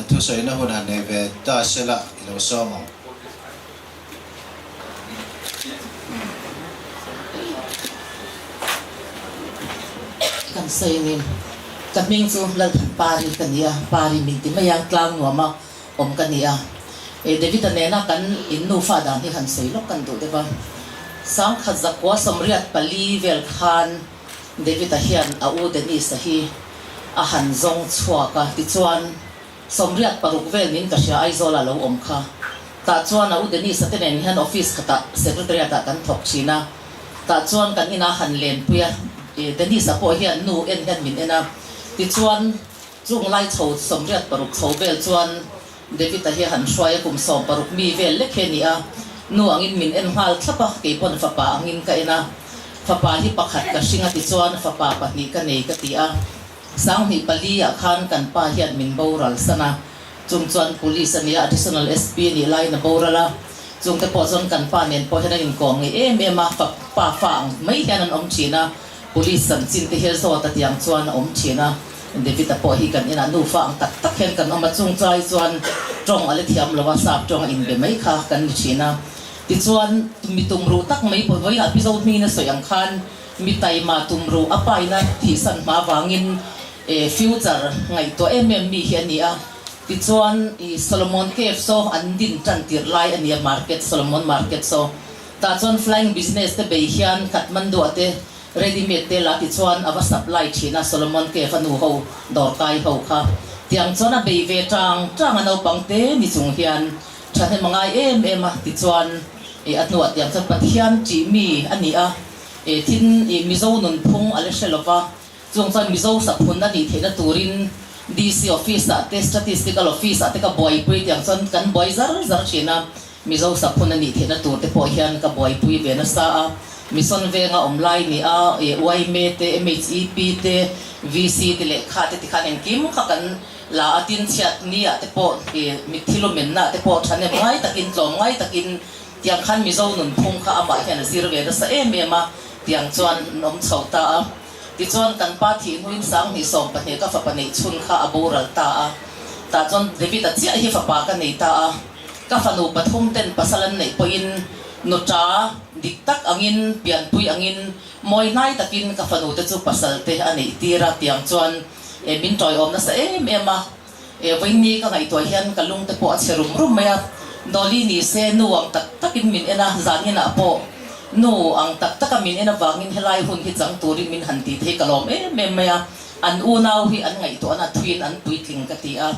Thusawiina hun han nei ve ta sela i lo sawm ang. Kan sawi angin ka hming chu Lalthan Pari ka ni a, Pari min ti mai a, tlang nuama awm ka ni a. David-a nena kan in nufa dan hi han sawi lawk kan duh deuh a. Sangkhat zakua 84 vel khan David-a hian a u Dennis-a hi a han zawng chhuak a, tichuan 86 vel niin ka hria Aizawl-ah a lo awm kha. Tah chuan a u Dennis-a te nen hian office khatah secretariat-ah kan thawk thin a, tah chuan kan inah han lenpui a, Dennis-a pawh hian nu en hian min en a, tichuan chung lai chho 86 chho vel chuan David-a hi a han hruai a, kum 16 mi vel lek hi a ni a, nu angin min en nghal thlap a, kei pawn fapa angin ka en a, fapa hi pakhat ka hring a tichuan fapa pahnih ka nei ka ti a, 2004 ah khan kan pa hian min boral san a, chung chuan police a nia, additional SP a nih laiin a boral a, chungte pawh chuan kan pa nen pawh hian an inkawm ngei em em a, pa fa ang mai hian an awm thin a, police chanchin te hi a zawt a tiang chuan a awm thin a. David-a pawh hi kan inah nufa ang tak tak hian kan awm a, chung chai chuan tawng a la thiam lo a, sap tawng a inbe mai kha kan ni thin a. Tichuan, mi tumruh tak mai pawh vawiinah Pi Zohmingin a sawi ang khan mi taima tumruh a paina thihsan hma vangin future ngaihtuah em em mi hi a ni a. Tichuan, i Solomon Cave saw an din tan tirh lai a ni a, market, Solomon Market saw. Tah chuan flying business te bei hian Kathmandu-ah te Ready made te la ti chuan a va supply thin a, Solomon Cave a nu ho dawr kai ho kha. Tiang chuan a bei ve tang tang a naupang te ni chung hian thahnem a ngai em em a ti chuan a hnuah tiang chuan Pathian tih mi a ni a, thin Mizo nunphung a la hre lova, chung chuan Mizo saphun a nih theihna turin DC office ah te Statistical office ah te ka buaipui tiang chuan kan buai zar zar thin a. Mizo saphun a nih theihna tur te pawh hian ka buaipui ve nasa a, Mission venga awm lai ni a, yma te, MHEP te, VC te leh kha te tikhan engkim kha kan la a, tin chhiat ni ah te pawh mitthi lumenna ah te pawh thahnem ngai takin, tlawm ngai takin tiang khan Mizo nunphung kha amah hian a zir ve nasa em em a, tiang chuan an awm chho ta a. Tichuan kan pa thih hnuin 2012 ka fapa neih chhun kha a boral ta a, tah chuan David-a chiah hi fapa ka nei ta a. Ka fanu pathum ten pasal an neih pawhin nuta dik tak angin, pianpui angin, mawi hnai takin ka fanu te chu pasal te a neih tir a, tiang chuan min tawiawm nasa em em a. Vawiinni ka ngaihtuah hian ka lung te pawh a chhe rum rum mai a, Dolly ni se nu ang tak takin min en a, zaninah pawh nu ang tak taka min en avangin helai hun hi chang turin min han ti thei ka lawm em em mai a, an unau hi an ngaihtuahna thuiin an puitling ka ti a.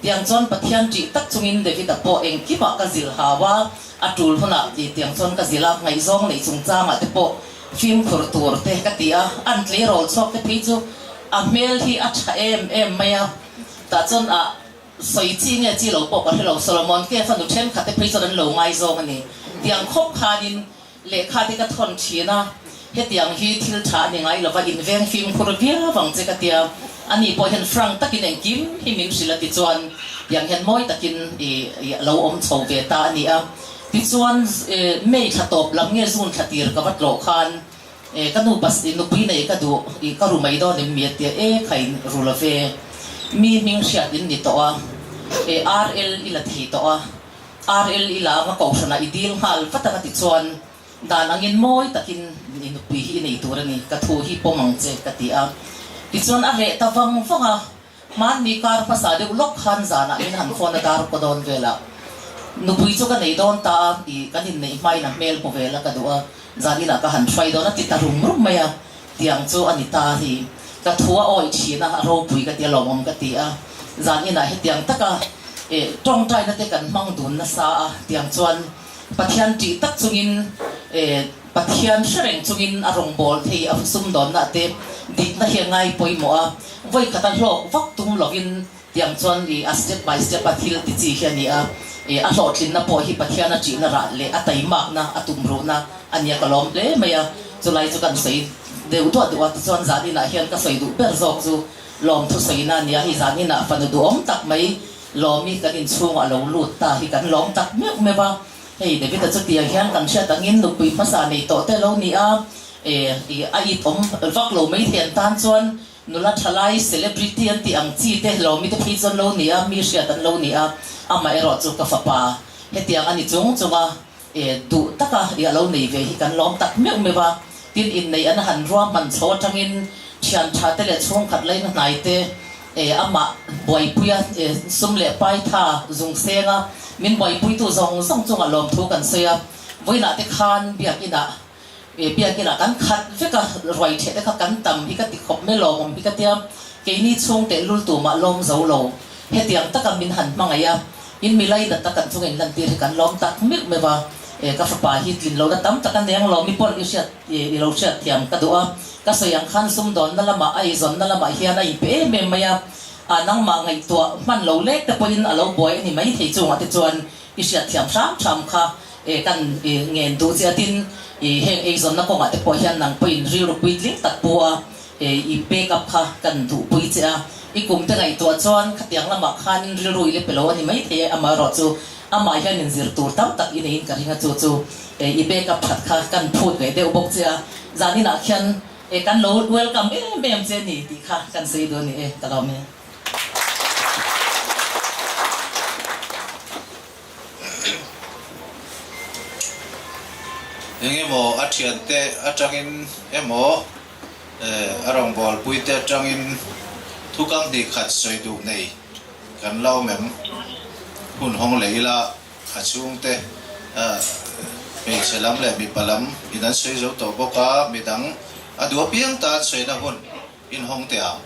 Tiang chuan Pathian ṭih tak chungin David-a pawh engkimah ka zilh hau a, a ṭul hunah ti tiang chuan ka zilh a, ngaihzawng neih chungchangah te pawh fimkhur tur te ka ti a, an tleirawl chhuak te phei chu a hmel hi a ṭha em em mai a, tah chuan a. sawi chi nge chi lo pawh ka hre lo, Solomon ke fanu thenkhat te phei chuan an lo ngaizawng a ni. Tiang khawp khanin lehkha te ka thawn thin a, hetiang hi thil tha a ni ngai lova inveng fimkhur viau ang che ka tia, ani pawh hian frank takin engkim hi min hrilh a tichuan tiang hian mawi takin i lo awm chho ve ta a ni a. Tichuan May thla tawp lam nge June thla tir ka va tlawh khan ka nu pas nupui nei ka duh i ka ru mai dawn em mi a tia, e khain ru lo ve, mi hming hriat in ni tawh a, RL i la thei tawh a, RL i la anga kohhranah i dil nghal vat ang a ti chuan dan angin mawi takin i nupui hi i nei tur a ni, ka thu hi pawm ang che ka ti a. Tichuan a reh ta vang vang a, hmanni kar hmasa deuh lawk khan zanah min han phone a dar kaw dawn velah nupui chu ka nei dawn ta a, i kan inneih hmain a hmel hmu vel a ka duh a, zan inah ka han hruai dawn a ti ta rum rum mai a, tiang chu a ni ta hi. Ka thu a awih thin a, a ropui ka ti a, lawmawm ka ti a, zan inah hetiang taka tawngtaina te kan hmang dun nasa a, tiang chuan Pathian tih tak chungin Pathian hre reng chungin a rawngbâwl thei a sumdawnna te dikna hi a ngai pawimawh a, vawi khata hlawk vak tum lovin tiang chuan i a step by step a thil ti chi hi a ni a, a hlawhtlinna pawh hi Pathian a ṭihna rah leh a taimakna a tumruhna a nia ka lawm hle mai a, chulai chu kan sawi deuh duah duh a, tichuan zan inah hian ka sawi duh ber zawk chu lawmthu sawina a ni a, hei zan inah fanu duhawm tak mai lawmi kan inchhungah a lo lut ta hi kan lawm tak meuh meuh a. Hei David-a chu tiang hian kan hriat angin nupui hmasa nei tawh te lo ni a, eh a it awm vak lo mai thei an tan chuan nula thalai celebrity an tih ang chi te lo mite phei chuan lo ni a, mi hriat an lo ni a, amaherawh chu ka fapa hetiang a ni chung chunga eh duh taka i a lo nei ve hi kan lawm tak meuh meuh a, tin inneih an han ruahman chho atangin thian tha te leh chhungkhat laina hnai te E, amah buaipuia sum leh paitha zung senga min buaipuitu zawng zawng chungah lawmthu kan sawi a, vawiinah te khan biakinah, e, biakinah kan khat vek a, ruai theh te kha kan tam hi ka ti khawp mai lawmawm hi ka tia, keini chhung teh lul tumah lawm zo lo, hetiang taka min han hmangaih a, in mi lainat a kan chunga in lantir hi kan lawm tak meuh meuh a, e, ka fapa hi tlin lohna tam tak a neng lawm i pawh i hriat, i lo hriat thiam ka duh a. Ka sawi ang khan sumdawnna lamah a eizawnna lamah hian a inpe em em mai a, a nangmah ngaihtuah hman lo lek te pawhin a lo buai a ni mai thei chungah te chuan i hriatthiam hram hram kha kan ngen duh che a tin i heng eizawnna kawngah te pawh hian nang pawhin rilru puitling tak pu a i back up kha kan duhpui che a, i kum te ngaihtuah chuan khatiang lamah khanin rilru i le pe lo a ni mai thei e, amaherawhchu amah hian inzir tur tam tak i neiin ka ring a chu chu i back up that kha kan phut ve deuh bawk che a. Zaninah khian e kan lo welcome em em che ni tih kha kan sawi duh a ni e, ka lawm e. Eng emaw a thiante atangin emaw a rawngbawlpuite atangin thukam hnih khat sawi duh nei kan la awm em? Hun hawng leh ila. A chhungte hmeichhe lam leh mipa lam in an sawi zo tawh bawk a, midang a duh apiang tan sawina hun inhawng teh ang.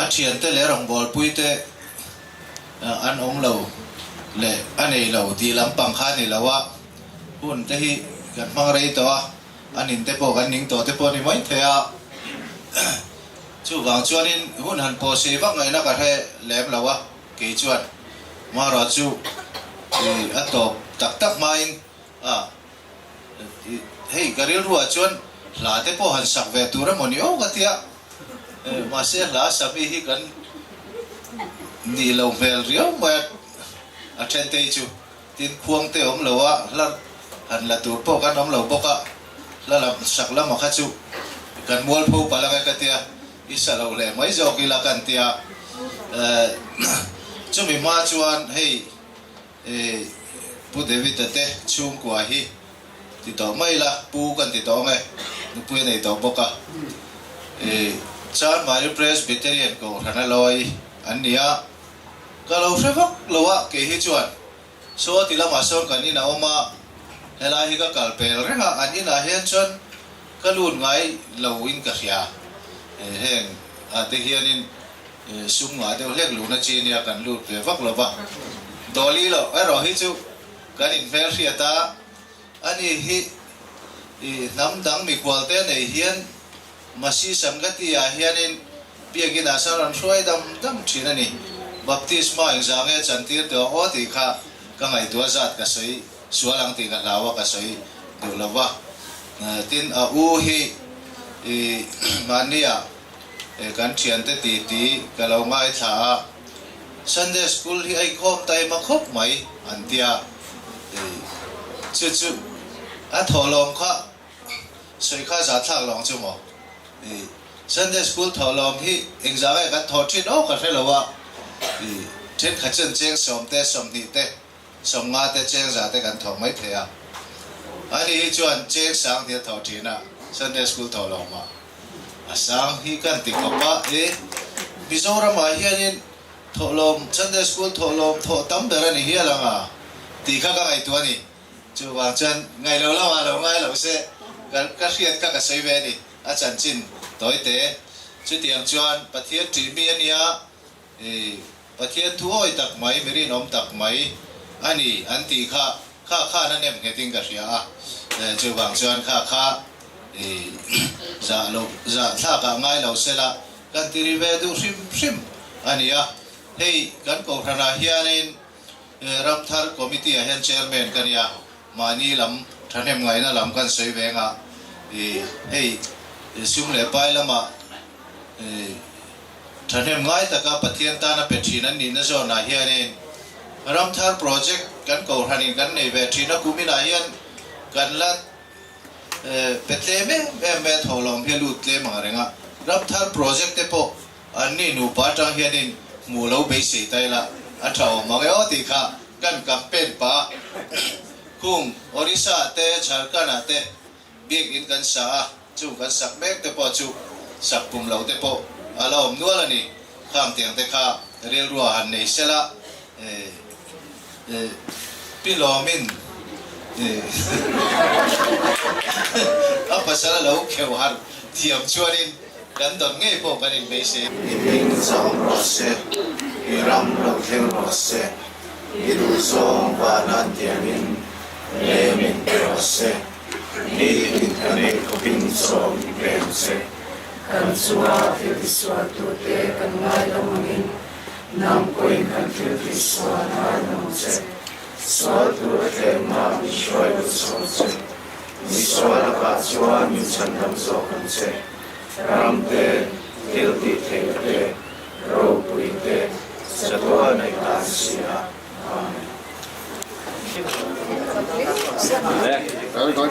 A thiante leh rawngbawlpuite. An awm lo leh a nei lo tih lampang kha a ni lo a, hun te hi kan hmang rei tawh a, a nin te pawh kan ning tawh te pawh a ni mai thei a, chuvang chuanin hun han pawh sei vak ngaihna ka hre lem lo a, kei chuan marawh chu a tawp tak tak hmain a hei ka rilruah chuan hla te pawh han sak ve tur emaw ni aw ka tia. Mahse hla sami hi kan nih lo hmel riau mai a, a thentei chu tin khuang te awm lo a, hla han la tur pawh kan awm lo bawk a, hla lam sak lama kha chu kan mualpho palh ang e ka tia, i sa lo leh mai zawk ila kan tia, chumi hma chuan hei Pu David-a te chhungkua hi ti tawh mai ila, pu kan ti tawh ang e, nupui a nei tawh bawk a. Chan Mari Presbyterian Kohhran a lawi an ni a, ka lo hre vak lo a, kei hi chuan saw ti lamah sawn kan in a awm a, helai hi ka kal pel reng a, an inah hian chuan ka lut ngai lo in ka hria, heng ah te hianin. Sum ngah deuh hlek luhna chi nia kan lut ve vak lo va. Dawli loh erawh hi chu kan inhmelhriat a, ani hi hnam dang mikhualte nei hian Masi Sangati ah hianin Biakin ah san rawn hruai dam dam thin a ni. Baptisma engzah nge chantir tawh ang aw tih kha ka ngaihtuah zat ka sawi sual ang tih ka hlau a ka sawi duh lo va. Tin a u hi mahni ah kan thiante ti ti ka lo ngaithla a, Sunday School hi a inkhawm taima khawp mai an tia. Chu chu a thawhlawm kha Sawi kha za thlak lo ang chu maw? I Sunday School thawhlawm hi engzah nge kan thawh thin aw ka hre lo a, i thenkhat chuan cheng sawmte, sawmhnih te, sawmnga te, cheng za te kan thawh mai thei a. Ani hi chuan cheng sang hi a thawh thin a, Sunday School thawhlawm ah a sang hi kan ti khawp a, i Mizoram ah hianin thawhlawm, Sunday School thawhlawm thawh tam ber a ni hial ang a tih kha ka ngaihtuah a ni. Chuvang chuan ngaih lo lamah lo ngai lo se, ka hriat kha ka sawi ve a ni, a chanchin tawi te. Chutiang chuan Pathian ṭih mi a nia, i Pathian thu awi tak mai, mi rinawm tak mai a ni an tih kha, kha khan a nem nghetin ka hria a. Chuvang chuan kha kha i zah lo, zah thlakah ngai lo sela kan ti ri ve duh hrim hrim a nia. Hei kan kohhranah hianin Ramthar Committee ah hian Chairman ka nia, mahni lam thahnem ngaihna lam kan sawi ve anga i hei sum leh pai lama i thahnem ngai taka Pathian tana pe thin an nihna zawnah hianin Ramthar Project kan kohhranin kan nei ve thin a, kuminah hian kan la pe tlem em em mai a, thawhlawm hi a lut tlem ang reng a, Ramthar Project te pawh Anni nupa atang hianin hmuh lo beisei ta ila a tha awm ang e aw tih kha kan campaign pah a. Khung Orissa ah te Jharkhand ah te biakin kan sa a, chung kan sak mek te pawh chu sak pum lo te pawh a la awm nual a ni. Khang tiang te kha rilrua han nei sela Pi Lawmin a pasal a lo kheuh harh thiam chuanin kan dawn ngei pawh kan inbeisei. I hming chang rawh se, i ram lo thleng rawh se, i duhzawng vana tiangin lem in pe rawh se, nitin kan ei khawpin chaw i pe ang che. Kan chunga thil tisualtute kan ngai lo angin Nang pawhin kan thil tih sual ngai lo che, sual tur a tlemna min hruai lut chho che. Mi sual lakah chuan min chhandam zawk ang che. Ram te, thil tih theihna te, ropui te, chatuan a i tan si a. Amen. Very good.